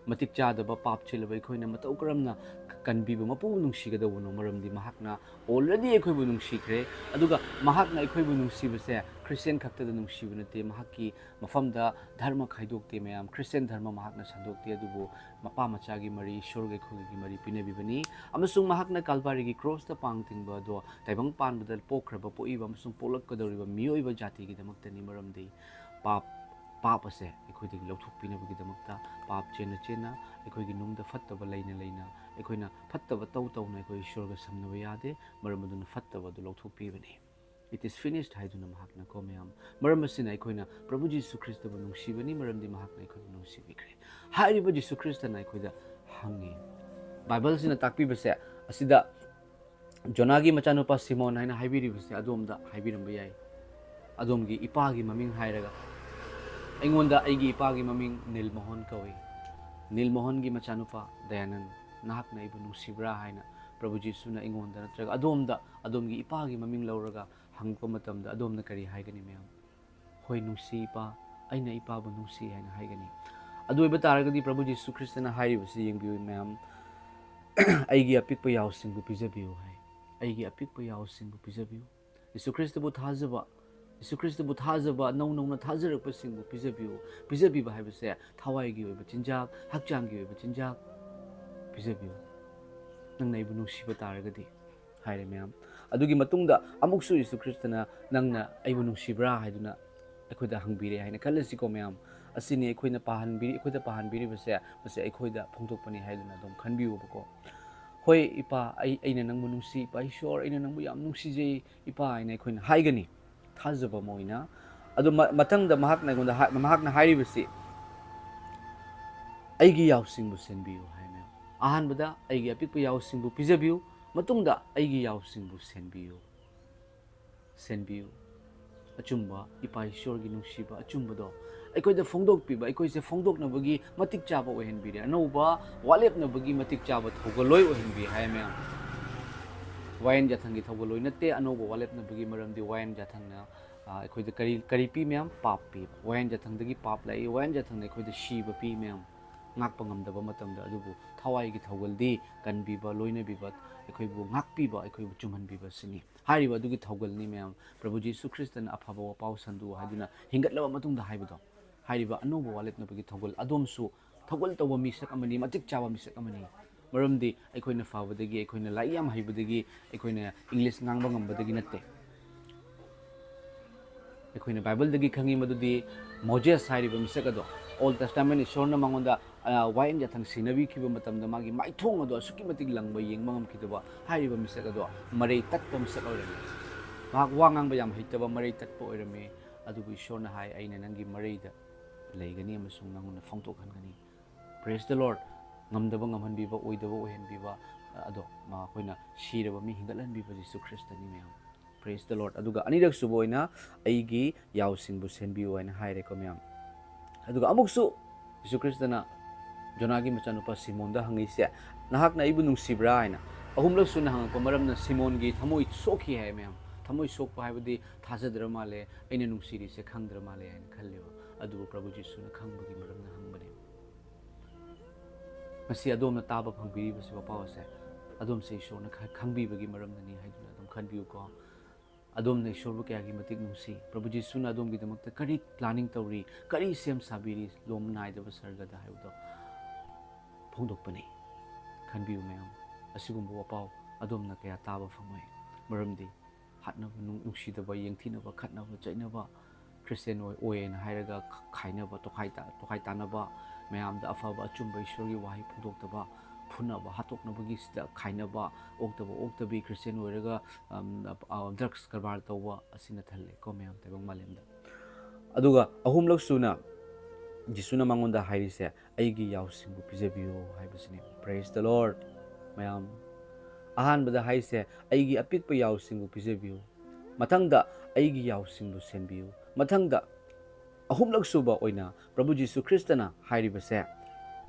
ꯃꯇꯤꯛ ꯆꯥꯗꯕ ꯄꯥꯞ ꯆꯦꯜꯂꯕ ꯑꯩꯈꯣꯏꯅ ꯃꯇꯧ ꯀꯔꯝꯅ ꯀꯟꯕꯤꯕ ꯃꯄꯨꯕꯨ ꯅꯨꯡꯁꯤꯒꯗꯧꯕꯅꯣ? ꯃꯔꯝꯗꯤ ꯃꯍꯥꯛꯅ already ꯑꯩꯈꯣꯏꯕꯨ ꯅꯨꯡꯁꯤꯈ꯭ꯔꯦ꯫ ꯑꯗꯨꯒ ꯃꯍꯥꯛꯅ ꯑꯩꯈꯣꯏꯕꯨ ꯅꯨꯡꯁꯤꯕꯁꯦ ꯈ꯭ꯔꯤꯁꯇꯤꯌꯥꯟ ꯈꯛꯇꯗ ꯅꯨꯡꯁꯤꯕ ꯅꯠꯇꯦ, ꯃꯍꯥꯛꯀꯤ ꯃꯐꯝꯗ ꯙꯔꯃ ꯈꯥꯏꯗꯣꯛꯇꯦ ꯃꯌꯥꯝ꯫ ꯈ꯭ꯔꯤꯁꯇꯤꯌꯥꯟ ꯙꯔꯃ ꯃꯍꯥꯛꯅ ꯁꯟꯗꯣꯛꯇꯦ, ꯑꯗꯨꯕꯨ ꯃꯄꯥ ꯃꯆꯥꯒꯤ ꯃꯔꯤ, ꯏꯁꯣꯔꯒ ꯑꯩꯈꯣꯏꯒꯤ ꯃꯔꯤ ꯄꯤꯅꯕꯤꯕꯅꯤ꯫ ꯑꯃꯁꯨꯡ ꯃꯍꯥꯛꯅ ꯀꯥꯜꯚꯥꯔꯤꯒꯤ ꯀ꯭ꯔꯣꯁꯇ ꯄꯥꯡ ꯇꯤꯡꯕ ꯑꯗꯣ ꯇꯥꯏꯕꯪ ꯄꯥꯟꯕꯗ ꯄꯣꯛꯈ꯭ꯔꯕ, ꯄꯣꯛꯏꯕ ꯑꯃꯁꯨꯡ ꯄꯣꯛꯂꯛꯀꯗꯧꯔꯤꯕ ꯃꯤꯑꯣꯏꯕ ꯖꯥꯇꯤꯒꯤꯗꯃꯛꯇꯅꯤ꯫ ꯃꯔꯝꯗꯤ ꯄꯥꯞ, ꯄꯥꯞ ꯑꯁꯦ ꯑꯩꯈꯣꯏꯗꯒꯤ ꯂꯧꯊꯣꯛꯄꯤꯅꯕꯒꯤꯗꯃꯛꯇ ꯄꯥꯞ ꯆꯦꯟꯅ ꯆꯦꯟꯅ, ꯑꯩꯈꯣꯏꯒꯤ ꯅꯨꯡꯗ ꯐꯠꯇꯕ ꯂꯩꯅ ꯂꯩꯅ, ꯑꯩꯈꯣꯏꯅ ꯐꯠꯇꯕ ꯇꯧ ꯇꯧꯅ ꯑꯩꯈꯣꯏ ꯏꯁꯣꯔꯒ ꯁꯝꯅꯕ ꯌꯥꯗꯦ꯫ ꯃꯔꯝ ꯑꯗꯨꯅ ꯐꯠꯇꯕ ꯑꯗꯨ ꯂꯧꯊꯣꯛꯄꯤꯕꯅꯤ꯫ It is finished ꯍꯥꯏꯗꯨꯅ ꯃꯍꯥꯛꯅ ꯀꯣ ꯃꯌꯥꯝ꯫ ꯃꯔꯝ ꯑꯁꯤꯅ ꯑꯩꯈꯣꯏꯅ ꯄ꯭ꯔꯚꯨ ꯖꯤꯁꯨ ꯈ꯭ꯔꯤꯁꯇꯕꯨ ꯅꯨꯡꯁꯤꯕꯅꯤ, ꯃꯔꯝꯗꯤ ꯃꯍꯥꯛꯅ ꯑꯩꯈꯣꯏꯕꯨ ꯅꯨꯡꯁꯤꯕꯤꯈ꯭ꯔꯦ꯫ ꯍꯥꯏꯔꯤꯕ ꯖꯤꯁꯨ ꯈ꯭ꯔꯤꯁꯇꯅ ꯑꯩꯈꯣꯏꯗ ꯍꯪꯉꯤ꯫ ꯕꯥꯏꯕꯜꯁꯤꯅ ꯇꯥꯛꯄꯤꯕꯁꯦ ꯑꯁꯤꯗ ꯖꯣꯅꯥꯒꯤ ꯃꯆꯥꯅꯨꯄꯥ ꯁꯤꯃꯣꯟ ꯍꯥꯏꯅ ꯍꯥꯏꯕꯤꯔꯤꯕꯁꯦ ꯑꯗꯣꯝꯗ ꯍꯥꯏꯕꯤꯔꯝꯕ ꯌꯥꯏ꯫ ꯑꯗꯣꯝꯒꯤ ꯏꯄꯥꯒꯤ ꯃꯃꯤꯡ ꯍꯥꯏꯔꯒ, "ꯑꯩꯉꯣꯟꯗ ꯑꯩꯒꯤ ꯏꯄꯥꯒꯤ ꯃꯃꯤꯡ ꯅꯤꯜ ꯃꯣꯍꯟ ꯀꯧꯏ꯫ ꯅꯤꯜ ꯃꯣꯍꯟꯒꯤ ꯃꯆꯥꯅꯨꯄꯥ ꯗꯌꯥꯅꯟ, ꯅꯍꯥꯛꯅ ꯑꯩꯕꯨ ꯅꯨꯡꯁꯤꯕ꯭ꯔꯥ?" ꯍꯥꯏꯅ ꯄ꯭ꯔꯚꯨ ꯖꯤꯁꯨꯅ ꯑꯩꯉꯣꯟꯗ ꯅꯠꯇ꯭ꯔꯒ ꯑꯗꯣꯝꯗ ꯑꯗꯣꯝꯒꯤ ꯏꯄꯥꯒꯤ ꯃꯃꯤꯡ ꯂꯧꯔꯒ ꯍꯪꯉꯛꯄ ꯃꯇꯝꯗ ꯑꯗꯣꯝꯅ ꯀꯔꯤ ꯍꯥꯏꯒꯅꯤ ꯃꯌꯥꯝ? "ꯍꯣꯏ, ꯅꯨꯡꯁꯤ ꯏꯄꯥ, ꯑꯩꯅ ꯏꯄꯥꯕꯨ ꯅꯨꯡꯁꯤ" ꯍꯥꯏꯅ ꯍꯥꯏꯒꯅꯤ꯫ ꯑꯗꯨ ꯑꯣꯏꯕ ꯇꯥꯔꯒꯗꯤ ꯄ꯭ꯔꯚꯨ ꯖꯤꯁꯨ ꯈ꯭ꯔꯤꯁꯇꯅ ꯍꯥꯏꯔꯤꯕꯁꯤ ꯌꯦꯡꯕꯤꯌꯨ ꯃꯌꯥꯝ, "ꯑꯩꯒꯤ ꯑꯄꯤꯛꯄ ꯌꯥꯎꯁꯤꯡꯕꯨ ꯄꯤꯖꯕꯤꯌꯨ" ꯍꯥꯏ꯫ "ꯑꯩꯒꯤ ꯑꯄꯤꯛꯄ ꯌꯥꯎꯁꯤꯡꯕꯨ ꯄꯤꯖꯕꯤꯌꯨ"꯫ ꯖꯤꯁꯨ ꯈ꯭ꯔꯤꯁꯇꯕꯨ ꯊꯥꯖꯕ, ꯖꯤꯁꯨ ꯈ꯭ꯔꯤꯁꯇꯕꯨ ꯊꯥꯖꯕ ꯅꯧ ꯅꯧꯅ ꯊꯥꯖꯔꯛꯄꯁꯤꯡꯕꯨ ꯄꯤꯖꯕꯤꯌꯨ꯫ ꯄꯤꯖꯕꯤꯕ ꯍꯥꯏꯕꯁꯦ ꯊꯋꯥꯏꯒꯤ ꯑꯣꯏꯕ ꯆꯤꯟꯖꯥꯛ, ꯍꯛꯆꯥꯡꯒꯤ ꯑꯣꯏꯕ ꯆꯤꯟꯖꯥꯛ ꯄꯤꯖꯕꯤꯌꯨ꯫ "ꯅꯪꯅ ꯑꯩꯕꯨ ꯅꯨꯡꯁꯤꯕ ꯇꯥꯔꯒꯗꯤ" ꯍꯥꯏꯔꯦ ꯃꯌꯥꯝ꯫ ꯑꯗꯨꯒꯤ ꯃꯇꯨꯡꯗ ꯑꯃꯨꯛꯁꯨ ꯌꯤꯁꯨ ꯈ꯭ꯔꯤꯁꯇꯅ, "ꯅꯪꯅ ꯑꯩꯕꯨ ꯅꯨꯡꯁꯤꯕ꯭ꯔꯥ?" ꯍꯥꯏꯗꯨꯅ ꯑꯩꯈꯣꯏꯗ ꯍꯪꯕꯤꯔꯦ ꯍꯥꯏꯅ ꯈꯜꯂꯁꯤꯀꯣ, ꯃꯌꯥꯝ꯫ ꯑꯁꯤꯅꯤ ꯑꯩꯈꯣꯏꯅ ꯄꯥꯍꯟꯕꯤꯔꯤ-, ꯑꯩꯈꯣꯏꯗ ꯄꯥꯍꯟꯕꯤꯔꯤꯕꯁꯦ, ꯃꯁꯤ ꯑꯩꯈꯣꯏꯗ ꯐꯣꯡꯗꯣꯛꯄꯅꯤ ꯍꯥꯏꯗꯨꯅ ꯑꯗꯨꯝ ꯈꯟꯕꯤꯌꯨꯕꯀꯣ꯫ "ꯍꯣꯏ, ꯏꯄꯥ, ꯑꯩ, ꯑꯩꯅ ꯅꯪꯕꯨ ꯅꯨꯡꯁꯤ, ꯏꯄꯥ ꯏꯁꯣꯔ, ꯑꯩꯅ ꯅꯪꯕꯨ ꯌꯥꯝ ꯅꯨꯡꯁꯤꯖꯩ, ꯏꯄꯥ" ꯍꯥꯏꯅ ꯑꯩꯈꯣꯏꯅ ꯍꯥꯏꯒꯅꯤ, ꯊꯥꯖꯕ ꯑꯃ ꯑꯣꯏꯅ꯫ ꯑꯗꯨ ꯃ-, ꯃꯊꯪꯗ ꯃꯍꯥꯛꯅ ꯑꯩꯉꯣꯟꯗ ꯍꯥꯏ-, ꯃꯍꯥꯛꯅ ꯍꯥꯏꯔꯤꯕꯁꯤ, "ꯑꯩꯒꯤ ꯌꯥꯎꯁꯤꯡꯕꯨ ꯁꯦꯟꯕꯤꯌꯨ" ꯍꯥꯏ, ꯃꯌꯥꯝ꯫ ꯑꯍꯥꯟꯕꯗ ꯑꯩꯒꯤ ꯑꯄꯤꯛꯄ ꯌꯥꯎꯁꯤꯡꯕꯨ ꯄꯤꯖꯕꯤꯌꯨ, ꯃꯇꯨꯡꯗ "ꯑꯩꯒꯤ ꯌꯥꯎꯁꯤꯡꯕꯨ ꯁꯦꯟꯕꯤꯌꯨ, ꯁꯦꯟꯕꯤꯌꯨ"꯫ ꯑꯆꯨꯝꯕ ꯏꯄꯥ ꯏꯁꯣꯔꯒꯤ ꯅꯨꯡꯁꯤꯕ ꯑꯆꯨꯝꯕꯗꯣ ꯑꯩꯈꯣꯏꯗ ꯐꯣꯡꯗꯣꯛꯄꯤꯕ, ꯑꯩꯈꯣꯏꯁꯦ ꯐꯣꯡꯗꯣꯛꯅꯕꯒꯤ ꯃꯇꯤꯛ ꯆꯥꯕ ꯑꯣꯏꯍꯟꯕꯤꯔꯦ꯫ ꯑꯅꯧꯕ ꯋꯥꯂꯦꯞꯅꯕꯒꯤ ꯃꯇꯤꯛ ꯆꯥꯕ ꯊꯧꯒꯜꯂꯣꯏ ꯑꯣꯏꯍꯟꯕꯤ ꯍꯥꯏ, ꯃꯌꯥꯝ꯫ ꯋꯥꯌꯦꯟ ꯌꯥꯊꯪꯒꯤ ꯊꯧꯒꯜꯂꯣꯏ ꯅꯠꯇꯦ ꯑꯅꯧꯕ ꯋꯥꯂꯦꯞꯅꯕꯒꯤ, ꯃꯔꯝꯗꯤ ꯋꯥꯌꯦꯟ ꯌꯥꯊꯪꯅ, ꯑ, ꯑꯩꯈꯣꯏꯗ ꯀꯔꯤ, ꯀꯔꯤ ꯄꯤ, ꯃꯌꯥꯝ? ꯄꯥꯞ ꯄꯤ꯫ ꯋꯥꯌꯦꯟ ꯌꯥꯊꯪꯗꯒꯤ ꯄꯥꯞ ꯂꯥꯛꯏ, ꯋꯥꯌꯦꯟ ꯌꯥꯊꯪꯅ ꯑꯩꯈꯣꯏꯗ ꯁꯤꯕ ꯄꯤ, ꯃꯌꯥꯝ꯫ ꯉꯥꯛꯄ ꯉꯝꯗꯕ ꯃꯇꯝꯗ꯫ ꯑꯗꯨꯕꯨ ꯊꯋꯥꯏꯒꯤ ꯊꯧꯒꯜꯗꯤ ꯀꯟꯕꯤꯕ, ꯂꯣꯏꯅꯕꯤꯕ, ꯑꯩꯈꯣꯏꯕꯨ ꯉꯥꯛꯄꯤꯕ, ꯑꯩꯈꯣꯏꯕꯨ ꯆꯨꯝꯍꯟꯕꯤꯕ ꯑꯁꯤꯅꯤ꯫ ꯍꯥꯏꯔꯤꯕ ꯑꯗꯨꯒꯤ ꯊꯧꯒꯜꯅꯤ, ꯃꯌꯥꯝ, ꯄ꯭ꯔꯚꯨ ꯖꯤꯁꯨ ꯈ꯭ꯔꯤꯁꯇꯅ "ꯑꯐꯕ ꯋꯥꯄꯥꯎ ꯁꯟꯗꯣꯛꯎ" ꯍꯥꯏꯗꯨꯅ ꯍꯤꯡꯒꯠꯂꯕ ꯃꯇꯨꯡꯗ ꯍꯥꯏꯕꯗꯣ꯫ ꯍꯥꯏꯔꯤꯕ ꯑꯅꯧꯕ ꯋꯥꯂꯦꯞꯅꯕꯒꯤ ꯊꯧꯒꯜ ꯑꯗꯣꯝꯁꯨ ꯊꯧꯒꯜ ꯇꯧꯕ ꯃꯤꯁꯛ ꯑꯃꯅꯤ, ꯃꯇꯤꯛ ꯆꯥꯕ ꯃꯤꯁꯛ ꯑꯃꯅꯤ꯫ ꯃꯔꯝꯗꯤ ꯑꯩꯈꯣꯏꯅ ꯐꯕꯗꯒꯤ, ꯑꯩꯈꯣꯏꯅ ꯂꯥꯏꯔꯤꯛ ꯌꯥꯝ ꯍꯩꯕꯗꯒꯤ, ꯑꯩꯈꯣꯏꯅ ꯏꯪꯂꯤꯁ ꯉꯥꯡꯕ ꯉꯝꯕꯗꯒꯤ ꯅꯠꯇꯦ꯫ ꯑꯩꯈꯣꯏꯅ ꯕꯥꯏꯕꯜꯗꯒꯤ ꯈꯪꯉꯤ ꯃꯗꯨꯗꯤ ꯃꯣꯖꯦꯁ ꯍꯥꯏꯔꯤꯕ ꯃꯤꯁꯛ ꯑꯗꯣ, ꯑꯣꯜ ꯇꯦꯁꯇꯥꯃꯦꯟ ꯏꯁꯣꯔꯅ ꯃꯉꯣꯟꯗ, ꯑ, ꯋꯥꯌꯦꯟ ꯌꯥꯊꯪ ꯁꯤꯟꯅꯕꯤꯈꯤꯕ ꯃꯇꯝꯗ ꯃꯥꯒꯤ ꯃꯥꯏꯊꯣꯡ ꯑꯗꯣ ꯑꯁꯨꯛꯀꯤ ꯃꯇꯤꯛ ꯂꯪꯕ, ꯌꯦꯡꯕ ꯉꯝꯈꯤꯗꯕ ꯍꯥꯏꯔꯤꯕ ꯃꯤꯁꯛ ꯑꯗꯣ ꯃꯔꯩ ꯇꯠꯄ ꯃꯤꯁꯛ ꯑꯣꯏꯔꯝꯃꯤ꯫ ꯃꯍꯥꯛ ꯋꯥ ꯉꯥꯡꯕ ꯌꯥꯝ ꯍꯩꯇꯕ, ꯃꯔꯩ ꯇꯠꯄ ꯑꯣꯏꯔꯝꯃꯤ꯫ ꯑꯗꯨꯕꯨ ꯏꯁꯣꯔꯅ ꯍꯥꯏ, "ꯑꯩꯅ ꯅꯪꯒꯤ ꯃꯔꯩꯗ ꯂꯩꯒꯅꯤ ꯑꯃꯁꯨꯡ ꯅꯪꯉꯣꯟꯗ ꯐꯣꯡꯗꯣꯛꯍꯟꯒꯅꯤ"꯫ Praise the Lord꯫ ꯉꯝꯗꯕ ꯉꯝꯍꯟꯕꯤꯕ, ꯑꯣꯏꯗꯕ ꯑꯣꯏꯍꯟꯕꯤꯕ, ꯑꯗꯣ ꯃꯈꯣꯏꯅ ꯁꯤꯔꯕ ꯃꯤ ꯍꯤꯡꯒꯠꯍꯟꯕꯤꯕ ꯖꯤꯁꯨ ꯈ꯭ꯔꯤꯁꯇꯅꯤ, ꯃꯌꯥꯝ꯫ Praise the Lord꯫ ꯑꯗꯨꯒ ꯑꯅꯤꯔꯛ ꯁꯨꯕ ꯑꯣꯏꯅ, "ꯑꯩꯒꯤ ꯌꯥꯎꯁꯤꯡꯕꯨ ꯁꯦꯟꯕꯤꯌꯨ" ꯍꯥꯏꯅ ꯍꯥꯏꯔꯦꯀꯣ, ꯃꯌꯥꯝ꯫ ꯑꯗꯨꯒ ꯑꯃꯨꯛꯁꯨ ꯖꯤꯁꯨ ꯈ꯭ꯔꯤꯁꯇꯅ ꯖꯣꯅꯥꯒꯤ ꯃꯆꯥꯅꯨꯄꯥ ꯁꯤꯃꯣꯟꯗ ꯍꯪꯉꯤꯁꯦ, "ꯅꯍꯥꯛꯅ ꯑꯩꯕꯨ ꯅꯨꯡꯁꯤꯕ꯭ꯔꯥ?" ꯍꯥꯏꯅ꯫ ꯑꯍꯨꯝꯂꯛ ꯁꯨꯅ ꯍꯪꯉꯛꯄ ꯃꯔꯝꯅ ꯁꯤꯃꯣꯟꯒꯤ ꯊꯃꯣꯏ ꯁꯣꯛꯈꯤ ꯍꯥꯏ, ꯃꯌꯥꯝ꯫ ꯊꯃꯣꯏ ꯁꯣꯛꯄ ꯍꯥꯏꯕꯗꯤ ꯊꯥꯖꯗ꯭ꯔ ꯃꯥꯜꯂꯦ, ꯑꯩꯅ ꯅꯨꯡꯁꯤꯔꯤꯁꯦ ꯈꯪꯗ꯭ꯔ ꯃꯥꯜꯂꯦ ꯍꯥꯏꯅ ꯈꯜꯂꯦꯕ꯫ ꯑꯗꯨꯕꯨ ꯄ꯭ꯔꯚꯨ ꯖꯤꯁꯨꯅ ꯈꯪꯕꯒꯤ ꯃꯔꯝꯅ ꯍꯪꯕꯅꯦ꯫ ꯉꯁꯤ ꯑꯗꯣꯝꯅ ꯇꯥꯕ ꯐꯪꯕꯤꯔꯤꯕꯁꯤ, ꯋꯥꯄꯥꯎ ꯑꯁꯦ, ꯑꯗꯣꯝꯁꯦ ꯏꯁꯣꯔꯅ ꯈ-, ꯈꯪꯕꯤꯕꯒꯤ ꯃꯔꯝꯅꯅꯤ ꯍꯥꯏꯗꯨꯅ ꯑꯗꯨꯝ ꯈꯟꯕꯤꯌꯨꯀꯣ꯫ ꯑꯗꯣꯝꯅ ꯏꯁꯣꯔꯕꯨ ꯀꯌꯥꯒꯤ ꯃꯇꯤꯛ ꯅꯨꯡꯁꯤ, ꯄ꯭ꯔꯚꯨ ꯖꯤꯁꯨꯅ ꯑꯗꯣꯝꯒꯤꯗꯃꯛꯇ ꯀꯔꯤ planning ꯇꯧꯔꯤ, ꯀꯔꯤ ꯁꯦꯝ ꯁꯥꯕꯤꯔꯤ, ꯂꯣꯝ ꯅꯥꯏꯗꯕ ꯁꯔꯒꯗ ꯍꯥꯏꯕꯗꯣ ꯐꯣꯡꯗꯣꯛꯄꯅꯤ꯫ ꯈꯟꯕꯤꯌꯨ ꯃꯌꯥꯝ, ꯑꯁꯤꯒꯨꯝꯕ ꯋꯥꯄꯥꯎ ꯑꯗꯣꯝꯅ ꯀꯌꯥ ꯇꯥꯕ ꯐꯪꯉꯣꯏ꯫ ꯃꯔꯝꯗꯤ ꯍꯥꯠꯅꯕ, ꯅꯨꯡ-, ꯅꯨꯡꯁꯤꯗꯕ, ꯌꯦꯡꯊꯤꯅꯕ, ꯈꯠꯅꯕ, ꯆꯩꯅꯕ, ꯈ꯭ꯔꯤꯁꯇꯦꯟ ꯑꯣꯏ, ꯑꯣꯏꯌꯦꯅ ꯍꯥꯏꯔꯒ ꯈ-, ꯈꯥꯏꯅꯕ, ꯇꯣꯈꯥꯏ ꯇꯥ-, ꯇꯣꯈꯥꯏ ꯇꯥꯅꯕ, ꯃꯌꯥꯝꯗ ꯑꯐꯕ ꯑꯆꯨꯝꯕ ꯏꯁꯣꯔꯒꯤ ꯋꯥꯍꯩ ꯐꯣꯡꯗꯣꯛꯇꯕ, ꯐꯨꯅꯕ, ꯍꯥꯠꯇꯣꯛꯅꯕꯒꯤ ꯁꯤꯗ ꯈꯥꯏꯅꯕ, ꯑꯣꯛꯇꯕ ꯑꯣꯛꯇꯕꯤ, ꯈ꯭ꯔꯤꯁꯇꯦꯟ ꯑꯣꯏꯔꯒ, ꯑꯝ, ꯑ, ꯗ꯭ꯔꯒꯁ ꯀꯔꯕꯥꯔ ꯇꯧꯕ ꯑꯁꯤꯅ ꯊꯜꯂꯦꯀꯣ ꯃꯌꯥꯝ ꯇꯥꯏꯕꯪ ꯃꯥꯂꯦꯝꯗ꯫ ꯑꯗꯨꯒ ꯑꯍꯨꯝꯂꯛ ꯁꯨꯅ ꯖꯤꯁꯨꯅ ꯃꯉꯣꯟꯗ ꯍꯥꯏꯔꯤꯁꯦ, "ꯑꯩꯒꯤ ꯌꯥꯎꯁꯤꯡꯕꯨ ꯄꯤꯖꯕꯤꯌꯨ" ꯍꯥꯏꯕꯁꯤꯅꯦ꯫ Praise the Lord, ꯃꯌꯥꯝ꯫ ꯑꯍꯥꯟꯕꯗ ꯍꯥꯏꯁꯦ, "ꯑꯩꯒꯤ ꯑꯄꯤꯛꯄ ꯌꯥꯎꯁꯤꯡꯕꯨ ꯄꯤꯖꯕꯤꯌꯨ"꯫ ꯃꯊꯪꯗ, "ꯑꯩꯒꯤ ꯌꯥꯎꯁꯤꯡꯕꯨ ꯁꯦꯟꯕꯤꯌꯨ"꯫ ꯃꯊꯪꯗ, ꯑꯍꯨꯝꯂꯛ ꯁꯨꯕ ꯑꯣꯏꯅ ꯄ꯭ꯔꯚꯨ ꯖꯤꯁꯨ ꯈ꯭ꯔꯤꯁꯇꯅ ꯍꯥꯏꯔꯤꯕꯁꯦ,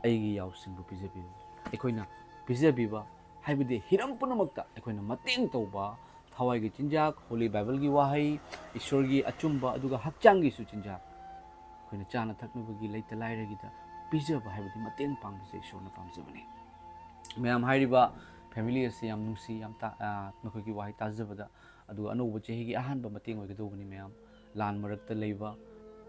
"ꯑꯩꯒꯤ ꯌꯥꯎꯁꯤꯡꯕꯨ ꯄꯤꯖꯕꯤꯌꯨ"꯫ ꯑꯩꯈꯣꯏꯅ ꯄꯤꯖꯕꯤꯕ ꯍꯥꯏꯕꯗꯤ ꯍꯤꯔꯝ ꯄꯨꯝꯅꯃꯛꯇ ꯑꯩꯈꯣꯏꯅ ꯃꯇꯦꯡ ꯇꯧꯕ, ꯊꯋꯥꯏꯒꯤ ꯆꯤꯟꯖꯥꯛ, ꯍꯣꯂꯤ ꯕꯥꯏꯕꯜꯒꯤ ꯋꯥꯍꯩ, ꯏꯁꯣꯔꯒꯤ ꯑꯆꯨꯝꯕ, ꯑꯗꯨꯒ ꯍꯛꯆꯥꯡꯒꯤꯁꯨ ꯆꯤꯟꯖꯥꯛ, ꯑꯩꯈꯣꯏꯅ ꯆꯥꯅ ꯊꯛꯅꯕꯒꯤ ꯂꯩꯇ ꯂꯥꯏꯔꯒꯤꯗ ꯄꯤꯖꯕ ꯍꯥꯏꯕꯗꯤ ꯃꯇꯦꯡ ꯄꯥꯡꯕꯁꯦ ꯏꯁꯣꯔꯅ ꯄꯥꯝꯖꯕꯅꯤ꯫ ꯃꯌꯥꯝ ꯍꯥꯏꯔꯤꯕ ꯐꯦꯃꯤꯂꯤ ꯑꯁꯤ ꯌꯥꯝ ꯅꯨꯡꯁꯤ, ꯌꯥꯝ ꯇꯥ-, ꯑ, ꯃꯈꯣꯏꯒꯤ ꯋꯥꯍꯩ ꯇꯥꯖꯕꯗ꯫ ꯑꯗꯨꯒ ꯑꯅꯧꯕ ꯆꯍꯤꯒꯤ ꯑꯍꯥꯟꯕ ꯃꯇꯦꯡ ꯑꯣꯏꯒꯗꯧꯕꯅꯤ ꯃꯌꯥꯝ꯫ ꯂꯥꯟ ꯃꯔꯛꯇ ꯂꯩꯕ,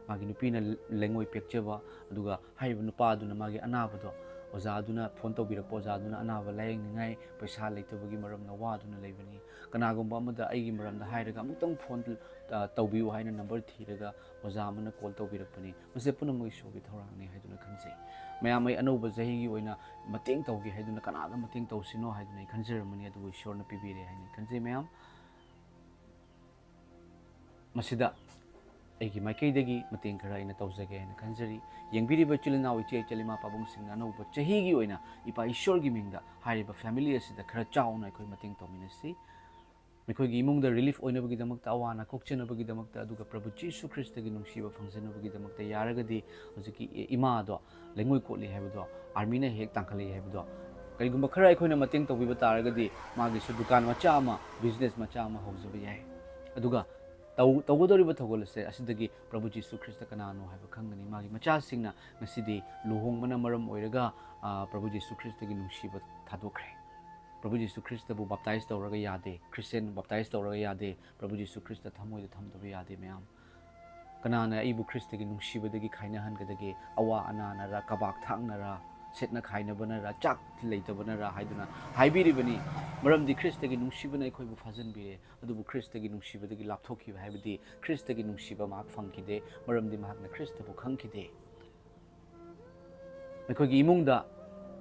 ꯃꯥꯒꯤ ꯅꯨꯄꯤꯅ ꯂꯩꯉꯣꯏ ꯄꯦꯛꯆꯕ, ꯑꯗꯨꯒ ꯍꯥꯏꯔꯤꯕ ꯅꯨꯄꯥ ꯑꯗꯨꯅ ꯃꯥꯒꯤ ꯑꯅꯥꯕꯗꯣ ꯑꯣꯖꯥꯗꯨꯅ ꯐꯣꯟ ꯇꯧꯕꯤꯔꯛꯄ, ꯑꯣꯖꯥꯗꯨꯅ ꯑꯅꯥꯕ ꯂꯥꯌꯦꯡꯅꯤꯡꯉꯥꯏ ꯄꯩꯁꯥ ꯂꯩꯇꯕꯒꯤ ꯃꯔꯝꯅ ꯋꯥꯗꯨꯅ ꯂꯩꯕꯅꯤ꯫ ꯀꯅꯥꯒꯨꯝꯕ ꯑꯃꯗ ꯑꯩꯒꯤ ꯃꯔꯝꯗ ꯍꯥꯏꯔꯒ ꯑꯃꯨꯛꯇꯪ ꯐꯣꯟ, ꯑ, ꯇꯧꯕꯤꯌꯨ ꯍꯥꯏꯅ ꯅꯝꯕꯔ ꯊꯤꯔꯒ ꯑꯣꯖꯥ ꯑꯃꯅ ꯀꯣꯜ ꯇꯧꯕꯤꯔꯛꯄꯅꯤ꯫ ꯃꯁꯤ ꯄꯨꯝꯅꯃꯛ ꯏꯁꯣꯔꯒꯤ ꯊꯧꯔꯥꯡꯅꯤ ꯍꯥꯏꯗꯨꯅ ꯈꯟꯖꯩ꯫ ꯃꯌꯥꯝ, ꯑꯩ ꯑꯅꯧꯕ ꯆꯍꯤꯒꯤ ꯑꯣꯏꯅ ꯃꯇꯦꯡ ꯇꯧꯒꯦ ꯍꯥꯏꯗꯨꯅ ꯀꯅꯥꯗ ꯃꯇꯦꯡ ꯇꯧꯁꯤꯅꯣ ꯍꯥꯏꯗꯨꯅ ꯑꯩ ꯈꯟꯖꯔꯝꯕꯅꯤ, ꯑꯗꯨꯕꯨ ꯏꯁꯣꯔꯅ ꯄꯤꯕꯤꯔꯦ ꯍꯥꯏꯅ ꯑꯩ ꯈꯟꯖꯩ꯫ ꯃꯌꯥꯝ, ꯃꯁꯤꯗ ꯑꯩꯒꯤ ꯃꯥꯏꯀꯩꯗꯒꯤ ꯃꯇꯦꯡ ꯈꯔ ꯑꯩꯅ ꯇꯧꯖꯒꯦ ꯍꯥꯏꯅ ꯈꯟꯖꯔꯤ꯫ ꯌꯦꯡꯕꯤꯔꯤꯕ ꯏꯆꯤꯜ ꯏꯅꯥꯎ, ꯏꯆꯦ ꯏꯆꯜ, ꯏꯃꯥ ꯄꯥꯕꯨꯡꯁꯤꯡꯅ ꯑꯅꯧꯕ ꯆꯍꯤꯒꯤ ꯑꯣꯏꯅ ꯏꯄꯥ ꯏꯁꯣꯔꯒꯤ ꯃꯤꯡꯗ ꯍꯥꯏꯔꯤꯕ ꯐꯦꯃꯤꯂꯤ ꯑꯁꯤꯗ ꯈꯔ ꯆꯥꯎꯅ ꯑꯩꯈꯣꯏ ꯃꯇꯦꯡ ꯇꯧꯃꯤꯟꯅꯁꯤ꯫ ꯃꯈꯣꯏꯒꯤ ꯏꯃꯨꯡꯗ ꯔꯤꯂꯤꯐ ꯑꯣꯏꯅꯕꯒꯤꯗꯃꯛꯇ, ꯑꯋꯥ ꯑꯅꯥ ꯀꯣꯛꯆꯅꯕꯒꯤꯗꯃꯛꯇ, ꯑꯗꯨꯒ ꯄ꯭ꯔꯚꯨ ꯖꯤꯁꯨ ꯈ꯭ꯔꯤꯁꯇꯒꯤ ꯅꯨꯡꯁꯤꯕ ꯐꯪꯖꯅꯕꯒꯤꯗꯃꯛꯇ ꯌꯥꯔꯒꯗꯤ ꯍꯧꯖꯤꯛꯀꯤ ꯏ-, ꯏꯃꯥꯗꯣ ꯂꯩꯉꯣꯏ ꯀꯣꯠꯂꯤ ꯍꯥꯏꯕꯗꯣ, ꯑꯥꯔꯃꯤꯅ ꯍꯦꯛ ꯇꯥꯟꯈꯠꯂꯛꯏ ꯍꯥꯏꯕꯗꯣ, ꯀꯔꯤꯒꯨꯝꯕ ꯈꯔ ꯑꯩꯈꯣꯏꯅ ꯃꯇꯦꯡ ꯇꯧꯕꯤꯕ ꯇꯥꯔꯒꯗꯤ ꯃꯥꯒꯤꯁꯨ ꯗꯨꯀꯥꯟ ꯃꯆꯥ ꯑꯃ, ꯕꯤꯖꯤꯅꯦꯁ ꯃꯆꯥ ꯑꯃ ꯍꯧꯖꯕ ꯌꯥꯏ꯫ ꯑꯗꯨꯒ ꯇꯧ-, ꯇꯧꯒꯗꯧꯔꯤꯕ ꯊꯧꯒꯜ ꯑꯁꯦ, ꯑꯁꯤꯗꯒꯤ ꯄ꯭ꯔꯚꯨ ꯖꯤꯁꯨ ꯈ꯭ꯔꯤꯁꯇ ꯀꯅꯥꯅꯣ ꯍꯥꯏꯕ ꯈꯪꯒꯅꯤ꯫ ꯃꯥꯒꯤ ꯃꯆꯥꯁꯤꯡꯅ ꯉꯁꯤꯗꯤ ꯂꯨꯍꯣꯡꯕꯅ ꯃꯔꯝ ꯑꯣꯏꯔꯒ, ꯑ, ꯄ꯭ꯔꯚꯨ ꯖꯤꯁꯨ ꯈ꯭ꯔꯤꯁꯇꯒꯤ ꯅꯨꯡꯁꯤꯕ ꯊꯥꯗꯣꯛꯈ꯭ꯔꯦ꯫ ꯄ꯭ꯔꯚꯨ ꯖꯤꯁꯨ ꯈ꯭ꯔꯤꯁꯇꯕꯨ ꯕꯥꯞꯇꯥꯏꯖ ꯇꯧꯔꯒ ꯌꯥꯗꯦ, ꯈ꯭ꯔꯤꯁꯇꯤꯌꯥꯟ ꯕꯥꯞꯇꯥꯏꯖ ꯇꯧꯔꯒ ꯌꯥꯗꯦ, ꯄ꯭ꯔꯚꯨ ꯖꯤꯁꯨ ꯈ꯭ꯔꯤꯁꯇ ꯊꯃꯣꯏꯗ ꯊꯝꯗꯕ ꯌꯥꯗꯦ ꯃꯌꯥꯝ꯫ ꯀꯅꯥꯅ ꯑꯩꯕꯨ ꯈ꯭ꯔꯤꯁꯇꯒꯤ ꯅꯨꯡꯁꯤꯕꯗꯒꯤ ꯈꯥꯏꯅꯍꯟꯒꯗꯒꯦ? ꯑꯋꯥ ꯑꯅꯥꯅꯔ, ꯀꯕꯥꯛ ꯊꯥꯡꯅꯔ, ꯁꯦꯠꯅ ꯈꯥꯏꯅꯕꯅꯔ, ꯆꯥꯛ ꯂꯩꯇꯕꯅꯔ ꯍꯥꯏꯗꯨꯅ ꯍꯥꯏꯕꯤꯔꯤꯕꯅꯤ꯫ ꯃꯔꯝꯗꯤ ꯈ꯭ꯔꯤꯁꯇꯒꯤ ꯅꯨꯡꯁꯤꯕꯅ ꯑꯩꯈꯣꯏꯕꯨ ꯐꯥꯖꯤꯟꯕꯤꯔꯦ, ꯑꯗꯨꯕꯨ ꯈ꯭ꯔꯤꯁꯇꯒꯤ ꯅꯨꯡꯁꯤꯕꯗꯒꯤ ꯂꯥꯞꯊꯣꯛꯈꯤꯕ ꯍꯥꯏꯕꯗꯤ ꯈ꯭ꯔꯤꯁꯇꯒꯤ ꯅꯨꯡꯁꯤꯕ ꯃꯍꯥꯛ ꯐꯪꯈꯤꯗꯦ, ꯃꯔꯝꯗꯤ ꯃꯍꯥꯛꯅ ꯈ꯭ꯔꯤꯁꯇꯕꯨ ꯈꯪꯈꯤꯗꯦ꯫ ꯑꯩꯈꯣꯏꯒꯤ ꯏꯃꯨꯡꯗ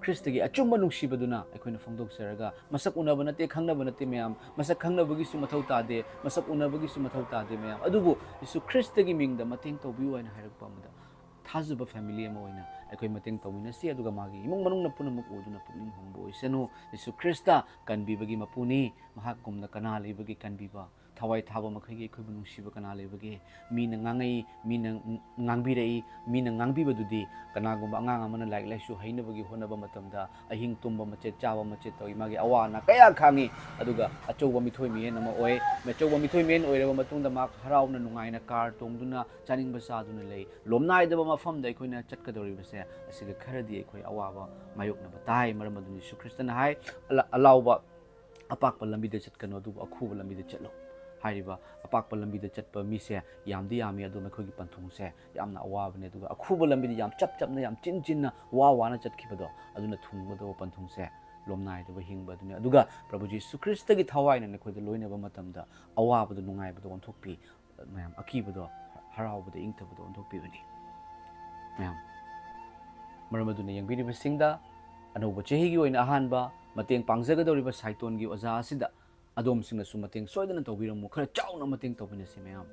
ꯈ꯭ꯔꯤꯁꯇꯒꯤ ꯑꯆꯨꯝꯕ ꯅꯨꯡꯁꯤꯕꯗꯨꯅ ꯑꯩꯈꯣꯏꯅ ꯐꯣꯡꯗꯣꯛꯆꯔꯒ, ꯃꯁꯛ ꯎꯅꯕ ꯅꯠꯇꯦ, ꯈꯪꯅꯕ ꯅꯠꯇꯦ ꯃꯌꯥꯝ, ꯃꯁꯛ ꯈꯪꯅꯕꯒꯤꯁꯨ ꯃꯊꯧ ꯇꯥꯗꯦ, ꯃꯁꯛ ꯎꯅꯕꯒꯤꯁꯨ ꯃꯊꯧ ꯇꯥꯗꯦ ꯃꯌꯥꯝ, ꯑꯗꯨꯕꯨ ꯌꯤꯁꯨ ꯈ꯭ꯔꯤꯁꯇꯒꯤ ꯃꯤꯡꯗ ꯃꯇꯦꯡ ꯇꯧꯕꯤꯌꯨ ꯍꯥꯏꯅ ꯍꯥꯏꯔꯛꯄ ꯑꯃꯗ, ꯊꯥꯖꯕ ꯐꯦꯃꯤꯂꯤ ꯑꯃ ꯑꯣꯏꯅ ꯑꯩꯈꯣꯏ ꯃꯇꯦꯡ ꯇꯧꯃꯤꯟꯅꯁꯤ, ꯑꯗꯨꯒ ꯃꯥꯒꯤ ꯏꯃꯨꯡ ꯃꯅꯨꯡꯅ ꯄꯨꯝꯅꯃꯛ ꯎꯗꯨꯅ ꯄꯨꯛꯅꯤꯡ ꯍꯣꯡꯕ ꯑꯣꯏꯁꯅꯨ꯫ ꯌꯤꯁꯨ ꯈ꯭ꯔꯤꯁꯇ ꯀꯟꯕꯤꯕꯒꯤ ꯃꯄꯨꯅꯤ, ꯃꯍꯥꯛꯀꯨꯝꯅ ꯀꯅꯥ ꯂꯩꯕꯒꯦ ꯀꯟꯕꯤꯕ? ꯊꯋꯥꯏ ꯊꯥꯕ ꯃꯈꯩꯒꯤ ꯑꯩꯈꯣꯏꯕꯨ ꯅꯨꯡꯁꯤꯕ ꯀꯅꯥ ꯂꯩꯕꯒꯦ? ꯃꯤꯅ ꯉꯥꯡꯉꯛꯏ, ꯃꯤꯅ ꯉꯥꯡꯕꯤꯔꯛꯏ, ꯃꯤꯅ ꯉꯥꯡꯕꯤꯕꯗꯨꯗꯤ, ꯀꯅꯥꯒꯨꯝꯕ ꯑꯉꯥꯡ ꯑꯃꯅ ꯂꯥꯏꯔꯤꯛ ꯂꯥꯏꯁꯨ ꯍꯩꯅꯕꯒꯤ ꯍꯣꯠꯅꯕ ꯃꯇꯝꯗ ꯑꯍꯤꯡ ꯇꯨꯝꯕ ꯃꯆꯦꯠ, ꯆꯥꯕ ꯃꯆꯦꯠ ꯇꯧꯏ, ꯃꯥꯒꯤ ꯑꯋꯥ ꯑꯅꯥ ꯀꯌꯥ ꯈꯥꯡꯉꯤ, ꯑꯗꯨꯒ ꯑꯆꯧꯕ ꯃꯤꯊꯣꯏ ꯃꯤꯍꯦꯟ ꯑꯃ ꯑꯣꯏ꯫ ꯑꯆꯧꯕ ꯃꯤꯊꯣꯏ ꯃꯤꯍꯦꯟ ꯑꯣꯏꯔꯕ ꯃꯇꯨꯡꯗ ꯃꯍꯥꯛ ꯍꯔꯥꯎꯅ ꯅꯨꯡꯉꯥꯏꯅ ꯀꯥꯔ ꯇꯣꯡꯗꯨꯅ ꯆꯥꯅꯤꯡꯕ ꯆꯥꯗꯨꯅ ꯂꯩ꯫ ꯂꯣꯝꯅꯥꯏꯗꯕ ꯃꯐꯝꯗ ꯑꯩꯈꯣꯏꯅ ꯆꯠꯀꯗꯧꯔꯤꯕꯁꯦ, ꯑꯁꯤꯒ ꯈꯔꯗꯤ ꯑꯩꯈꯣꯏ ꯑꯋꯥꯕ ꯃꯥꯌꯣꯛꯅꯕ ꯇꯥꯏ꯫ ꯃꯔꯝ ꯑꯗꯨꯅ ꯌꯤꯁꯨ ꯈ꯭ꯔꯤꯁꯇꯅ ꯍꯥꯏ, "ꯑꯂ-, ꯑꯂꯥꯎꯕ ꯑꯄꯥꯛꯄ ꯂꯝꯕꯤꯗ ꯆꯠꯀꯅꯨ, ꯑꯗꯨꯕꯨ ꯑꯈꯨꯕ ꯂꯝꯕꯤꯗ ꯆꯠꯂꯨ" ꯍꯥꯏꯔꯤꯕ꯫ ꯑꯄꯥꯛꯄ ꯂꯝꯕꯤꯗ ꯆꯠꯄ ꯃꯤꯁꯦ ꯌꯥꯝꯗꯤ ꯌꯥꯝꯃꯤ, ꯑꯗꯨꯕꯨ ꯃꯈꯣꯏꯒꯤ ꯄꯟꯊꯨꯡꯁꯦ ꯌꯥꯝꯅ ꯑꯋꯥꯕꯅꯤ꯫ ꯑꯗꯨꯒ ꯑꯈꯨꯕ ꯂꯝꯕꯤꯗ ꯌꯥꯝ ꯆꯞ ꯆꯞꯅ, ꯌꯥꯝ ꯆꯤꯟ ꯆꯤꯟꯅ, ꯋꯥ ꯋꯥꯅ ꯆꯠꯈꯤꯕꯗꯣ, ꯑꯗꯨꯅ ꯊꯨꯡꯒꯗꯧꯕ ꯄꯟꯊꯨꯡꯁꯦ ꯂꯣꯝꯅꯥꯏꯗꯕ ꯍꯤꯡꯕ ꯑꯗꯨꯅꯤ꯫ ꯑꯗꯨꯒ ꯄ꯭ꯔꯚꯨ ꯖꯤꯁꯨ ꯈ꯭ꯔꯤꯁꯇꯒꯤ ꯊꯋꯥꯏꯅ ꯅꯈꯣꯏꯗ ꯂꯣꯏꯅꯕ ꯃꯇꯝꯗ, ꯑꯋꯥꯕꯗꯨ ꯅꯨꯡꯉꯥꯏꯕꯗ ꯑꯣꯟꯊꯣꯛꯄꯤ, ꯃꯌꯥꯝ, ꯑꯀꯤꯕꯗꯣ ꯍꯔꯥꯎꯕꯗ, ꯏꯪꯊꯕꯗ ꯑꯣꯟꯊꯣꯛꯄꯤꯕꯅꯤ꯫ ꯃꯌꯥꯝ, ꯃꯔꯝ ꯑꯗꯨꯅ ꯌꯦꯡꯕꯤꯔꯤꯕꯁꯤꯡꯗ, ꯑꯅꯧꯕ ꯆꯍꯤꯒꯤ ꯑꯣꯏꯅ ꯑꯍꯥꯟꯕ ꯃꯇꯦꯡ ꯄꯥꯡꯖꯒꯗꯧꯔꯤꯕ ꯁꯥꯏꯇꯣꯟꯒꯤ ꯑꯣꯖꯥ ꯑꯁꯤꯗ ꯑꯗꯣꯝꯁꯤꯡꯅꯁꯨ ꯃꯇꯦꯡ ꯁꯣꯏꯗꯅ ꯇꯧꯕꯤꯔꯝꯃꯨ꯫ ꯈꯔ ꯆꯥꯎꯅ ꯃꯇꯦꯡ ꯇꯧꯃꯤꯟꯅꯁꯤ ꯃꯌꯥꯝ꯫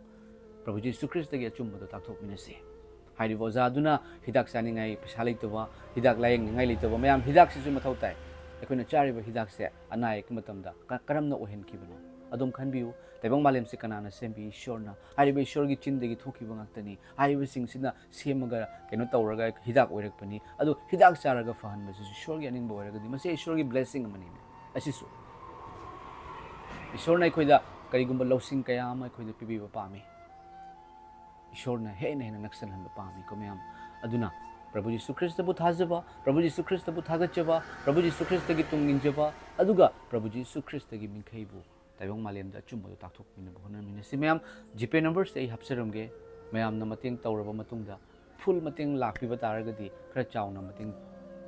ꯄ꯭ꯔꯚꯨ ꯖꯤꯁꯨ ꯈ꯭ꯔꯤꯁꯇꯒꯤ ꯑꯆꯨꯝꯕꯗꯣ ꯇꯥꯛꯊꯣꯛꯃꯤꯟꯅꯁꯤ꯫ ꯍꯥꯏꯔꯤꯕ ꯑꯣꯖꯥ ꯑꯗꯨꯅ ꯍꯤꯗꯥꯛ ꯆꯥꯅꯤꯡꯉꯥꯏ ꯄꯩꯁꯥ ꯂꯩꯇꯕ, ꯍꯤꯗꯥꯛ ꯂꯥꯌꯦꯡꯅꯤꯡꯉꯥꯏ ꯂꯩꯇꯕ ꯃꯌꯥꯝ, ꯍꯤꯗꯥꯛꯁꯤꯁꯨ ꯃꯊꯧ ꯇꯥꯏ꯫ ꯑꯩꯈꯣꯏꯅ ꯆꯥꯔꯤꯕ ꯍꯤꯗꯥꯛꯁꯦ ꯑꯅꯥ ꯑꯌꯦꯛꯀꯤ ꯃꯇꯝꯗ ꯀ-, ꯀꯔꯝꯅ ꯑꯣꯏꯍꯟꯈꯤꯕꯅꯣ? ꯑꯗꯨꯝ ꯈꯟꯕꯤꯌꯨ꯫ ꯇꯥꯏꯕꯪ ꯃꯥꯂꯦꯝꯁꯦ ꯀꯅꯥꯅ ꯁꯦꯝꯕꯤ? ꯏꯁꯣꯔꯅ꯫ ꯍꯥꯏꯔꯤꯕ ꯏꯁꯣꯔꯒꯤ ꯆꯤꯟꯗꯒꯤ ꯊꯣꯛꯈꯤꯕ ꯉꯥꯛꯇꯅꯤ꯫ ꯍꯥꯏꯔꯤꯕꯁꯤꯡꯁꯤꯅ ꯁꯦꯝꯃꯒ ꯀꯩꯅꯣ ꯇꯧꯔꯒ ꯍꯤꯗꯥꯛ ꯑꯣꯏꯔꯛꯄꯅꯤ꯫ ꯑꯗꯨ ꯍꯤꯗꯥꯛ ꯆꯥꯔꯒ ꯐꯍꯟꯕꯁꯤꯁꯨ ꯏꯁꯣꯔꯒꯤ ꯑꯅꯤꯡꯕ ꯑꯣꯏꯔꯒꯗꯤ ꯃꯁꯤ ꯏꯁꯣꯔꯒꯤ ꯕ꯭ꯂꯦꯁꯤꯡ ꯑꯃꯅꯤ꯫ ꯑꯁꯤꯁꯨ ꯏꯁꯣꯔꯅ ꯑꯩꯈꯣꯏꯗ ꯀꯔꯤꯒꯨꯝꯕ ꯂꯧꯁꯤꯡ ꯀꯌꯥ ꯑꯃ ꯑꯩꯈꯣꯏꯗ ꯄꯤꯕꯤꯕ ꯄꯥꯝꯃꯤ꯫ ꯏꯁꯣꯔꯅ ꯍꯦꯟꯅ ꯍꯦꯟꯅ ꯅꯛꯁꯟꯍꯟꯕ ꯄꯥꯝꯃꯤꯀꯣ ꯃꯌꯥꯝ꯫ ꯑꯗꯨꯅ ꯄ꯭ꯔꯚꯨ ꯖꯤꯁꯨ ꯈ꯭ꯔꯤꯁꯇꯕꯨ ꯊꯥꯖꯕ, ꯄ꯭ꯔꯚꯨ ꯖꯤꯁꯨ ꯈ꯭ꯔꯤꯁꯇꯕꯨ ꯊꯥꯒꯠꯆꯕ, ꯄ꯭ꯔꯚꯨ ꯖꯤꯁꯨ ꯈ꯭ꯔꯤꯁꯇꯒꯤ ꯇꯨꯡ ꯏꯟꯖꯕ, ꯑꯗꯨꯒ ꯄ꯭ꯔꯚꯨ ꯖꯤꯁꯨ ꯈ꯭ꯔꯤꯁꯇꯒꯤ ꯃꯤꯡꯈꯩꯕꯨ ꯇꯥꯏꯕꯪ ꯃꯥꯂꯦꯝꯗ ꯑꯆꯨꯝꯕꯗꯨ ꯇꯥꯛꯊꯣꯛꯃꯤꯟꯅꯕ ꯍꯣꯠꯅꯃꯤꯟꯅꯁꯤ ꯃꯌꯥꯝ꯫ ꯖꯤꯄꯦ ꯅꯝꯕꯔꯁꯦ ꯑꯩ ꯍꯥꯞꯆꯔꯝꯒꯦ꯫ ꯃꯌꯥꯝꯅ ꯃꯇꯦꯡ ꯇꯧꯔꯕ ꯃꯇꯨꯡꯗ, ꯐꯨꯜ ꯃꯇꯦꯡ ꯂꯥꯛꯄꯤꯕ ꯇꯥꯔꯒꯗꯤ ꯈꯔ ꯆꯥꯎꯅ ꯃꯇꯦꯡ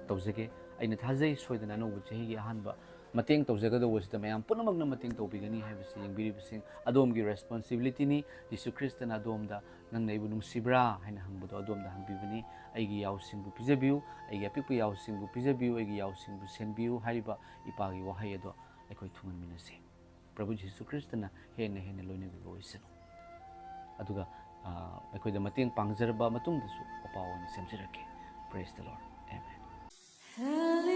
ꯇꯧꯖꯒꯦ꯫ ꯑꯩꯅ ꯊꯥꯖꯩ, ꯁꯣꯏꯗꯅ ꯑꯅꯧꯕ ꯆꯍꯤꯒꯤ ꯑꯍꯥꯟꯕ ꯃꯇꯦꯡ ꯇꯧꯖꯒꯗꯧꯕꯁꯤꯗ ꯃꯌꯥꯝ ꯄꯨꯝꯅꯃꯛꯅ ꯃꯇꯦꯡ ꯇꯧꯕꯤꯒꯅꯤ ꯍꯥꯏꯕꯁꯤ ꯌꯦꯡꯕꯤꯔꯤꯕꯁꯤꯡ ꯑꯗꯣꯝꯒꯤ responsibilityꯅꯤ꯫ ꯖꯤꯁꯨ ꯈ꯭ꯔꯤꯁꯇꯅ ꯑꯗꯣꯝꯗ "ꯅꯪꯅ ꯑꯩꯕꯨ ꯅꯨꯡꯁꯤꯕ꯭ꯔꯥ?" ꯍꯥꯏꯅ ꯍꯪꯕꯗꯣ ꯑꯗꯣꯝꯗ ꯍꯪꯕꯤꯕꯅꯤ꯫ "ꯑꯩꯒꯤ ꯌꯥꯎꯁꯤꯡꯕꯨ ꯄꯤꯖꯕꯤꯌꯨ, ꯑꯩꯒꯤ ꯑꯄꯤꯛꯄ ꯌꯥꯎꯁꯤꯡꯕꯨ ꯄꯤꯖꯕꯤꯌꯨ, ꯑꯩꯒꯤ ꯌꯥꯎꯁꯤꯡꯕꯨ ꯁꯦꯟꯕꯤꯌꯨ" ꯍꯥꯏꯔꯤꯕ ꯏꯄꯥꯒꯤ ꯋꯥꯍꯩ ꯑꯗꯣ ꯑꯩꯈꯣꯏ ꯊꯨꯡꯍꯟꯃꯤꯟꯅꯁꯤ꯫ ꯄ꯭ꯔꯚꯨ ꯖꯤꯁꯨ ꯈ꯭ꯔꯤꯁꯇꯅ ꯍꯦꯟꯅ ꯍꯦꯟꯅ ꯂꯣꯏꯅꯕꯤꯕ ꯑꯣꯏꯁꯅꯨ꯫ ꯑꯗꯨꯒ, ꯑ, ꯑꯩꯈꯣꯏꯗ ꯃꯇꯦꯡ ꯄꯥꯡꯖꯔꯕ ꯃꯇꯨꯡꯗꯁꯨ ꯄꯥꯎ ꯑꯣꯏꯅ ꯁꯦꯝꯖꯔꯛꯀꯦ꯫ Praise the Lord. Amen.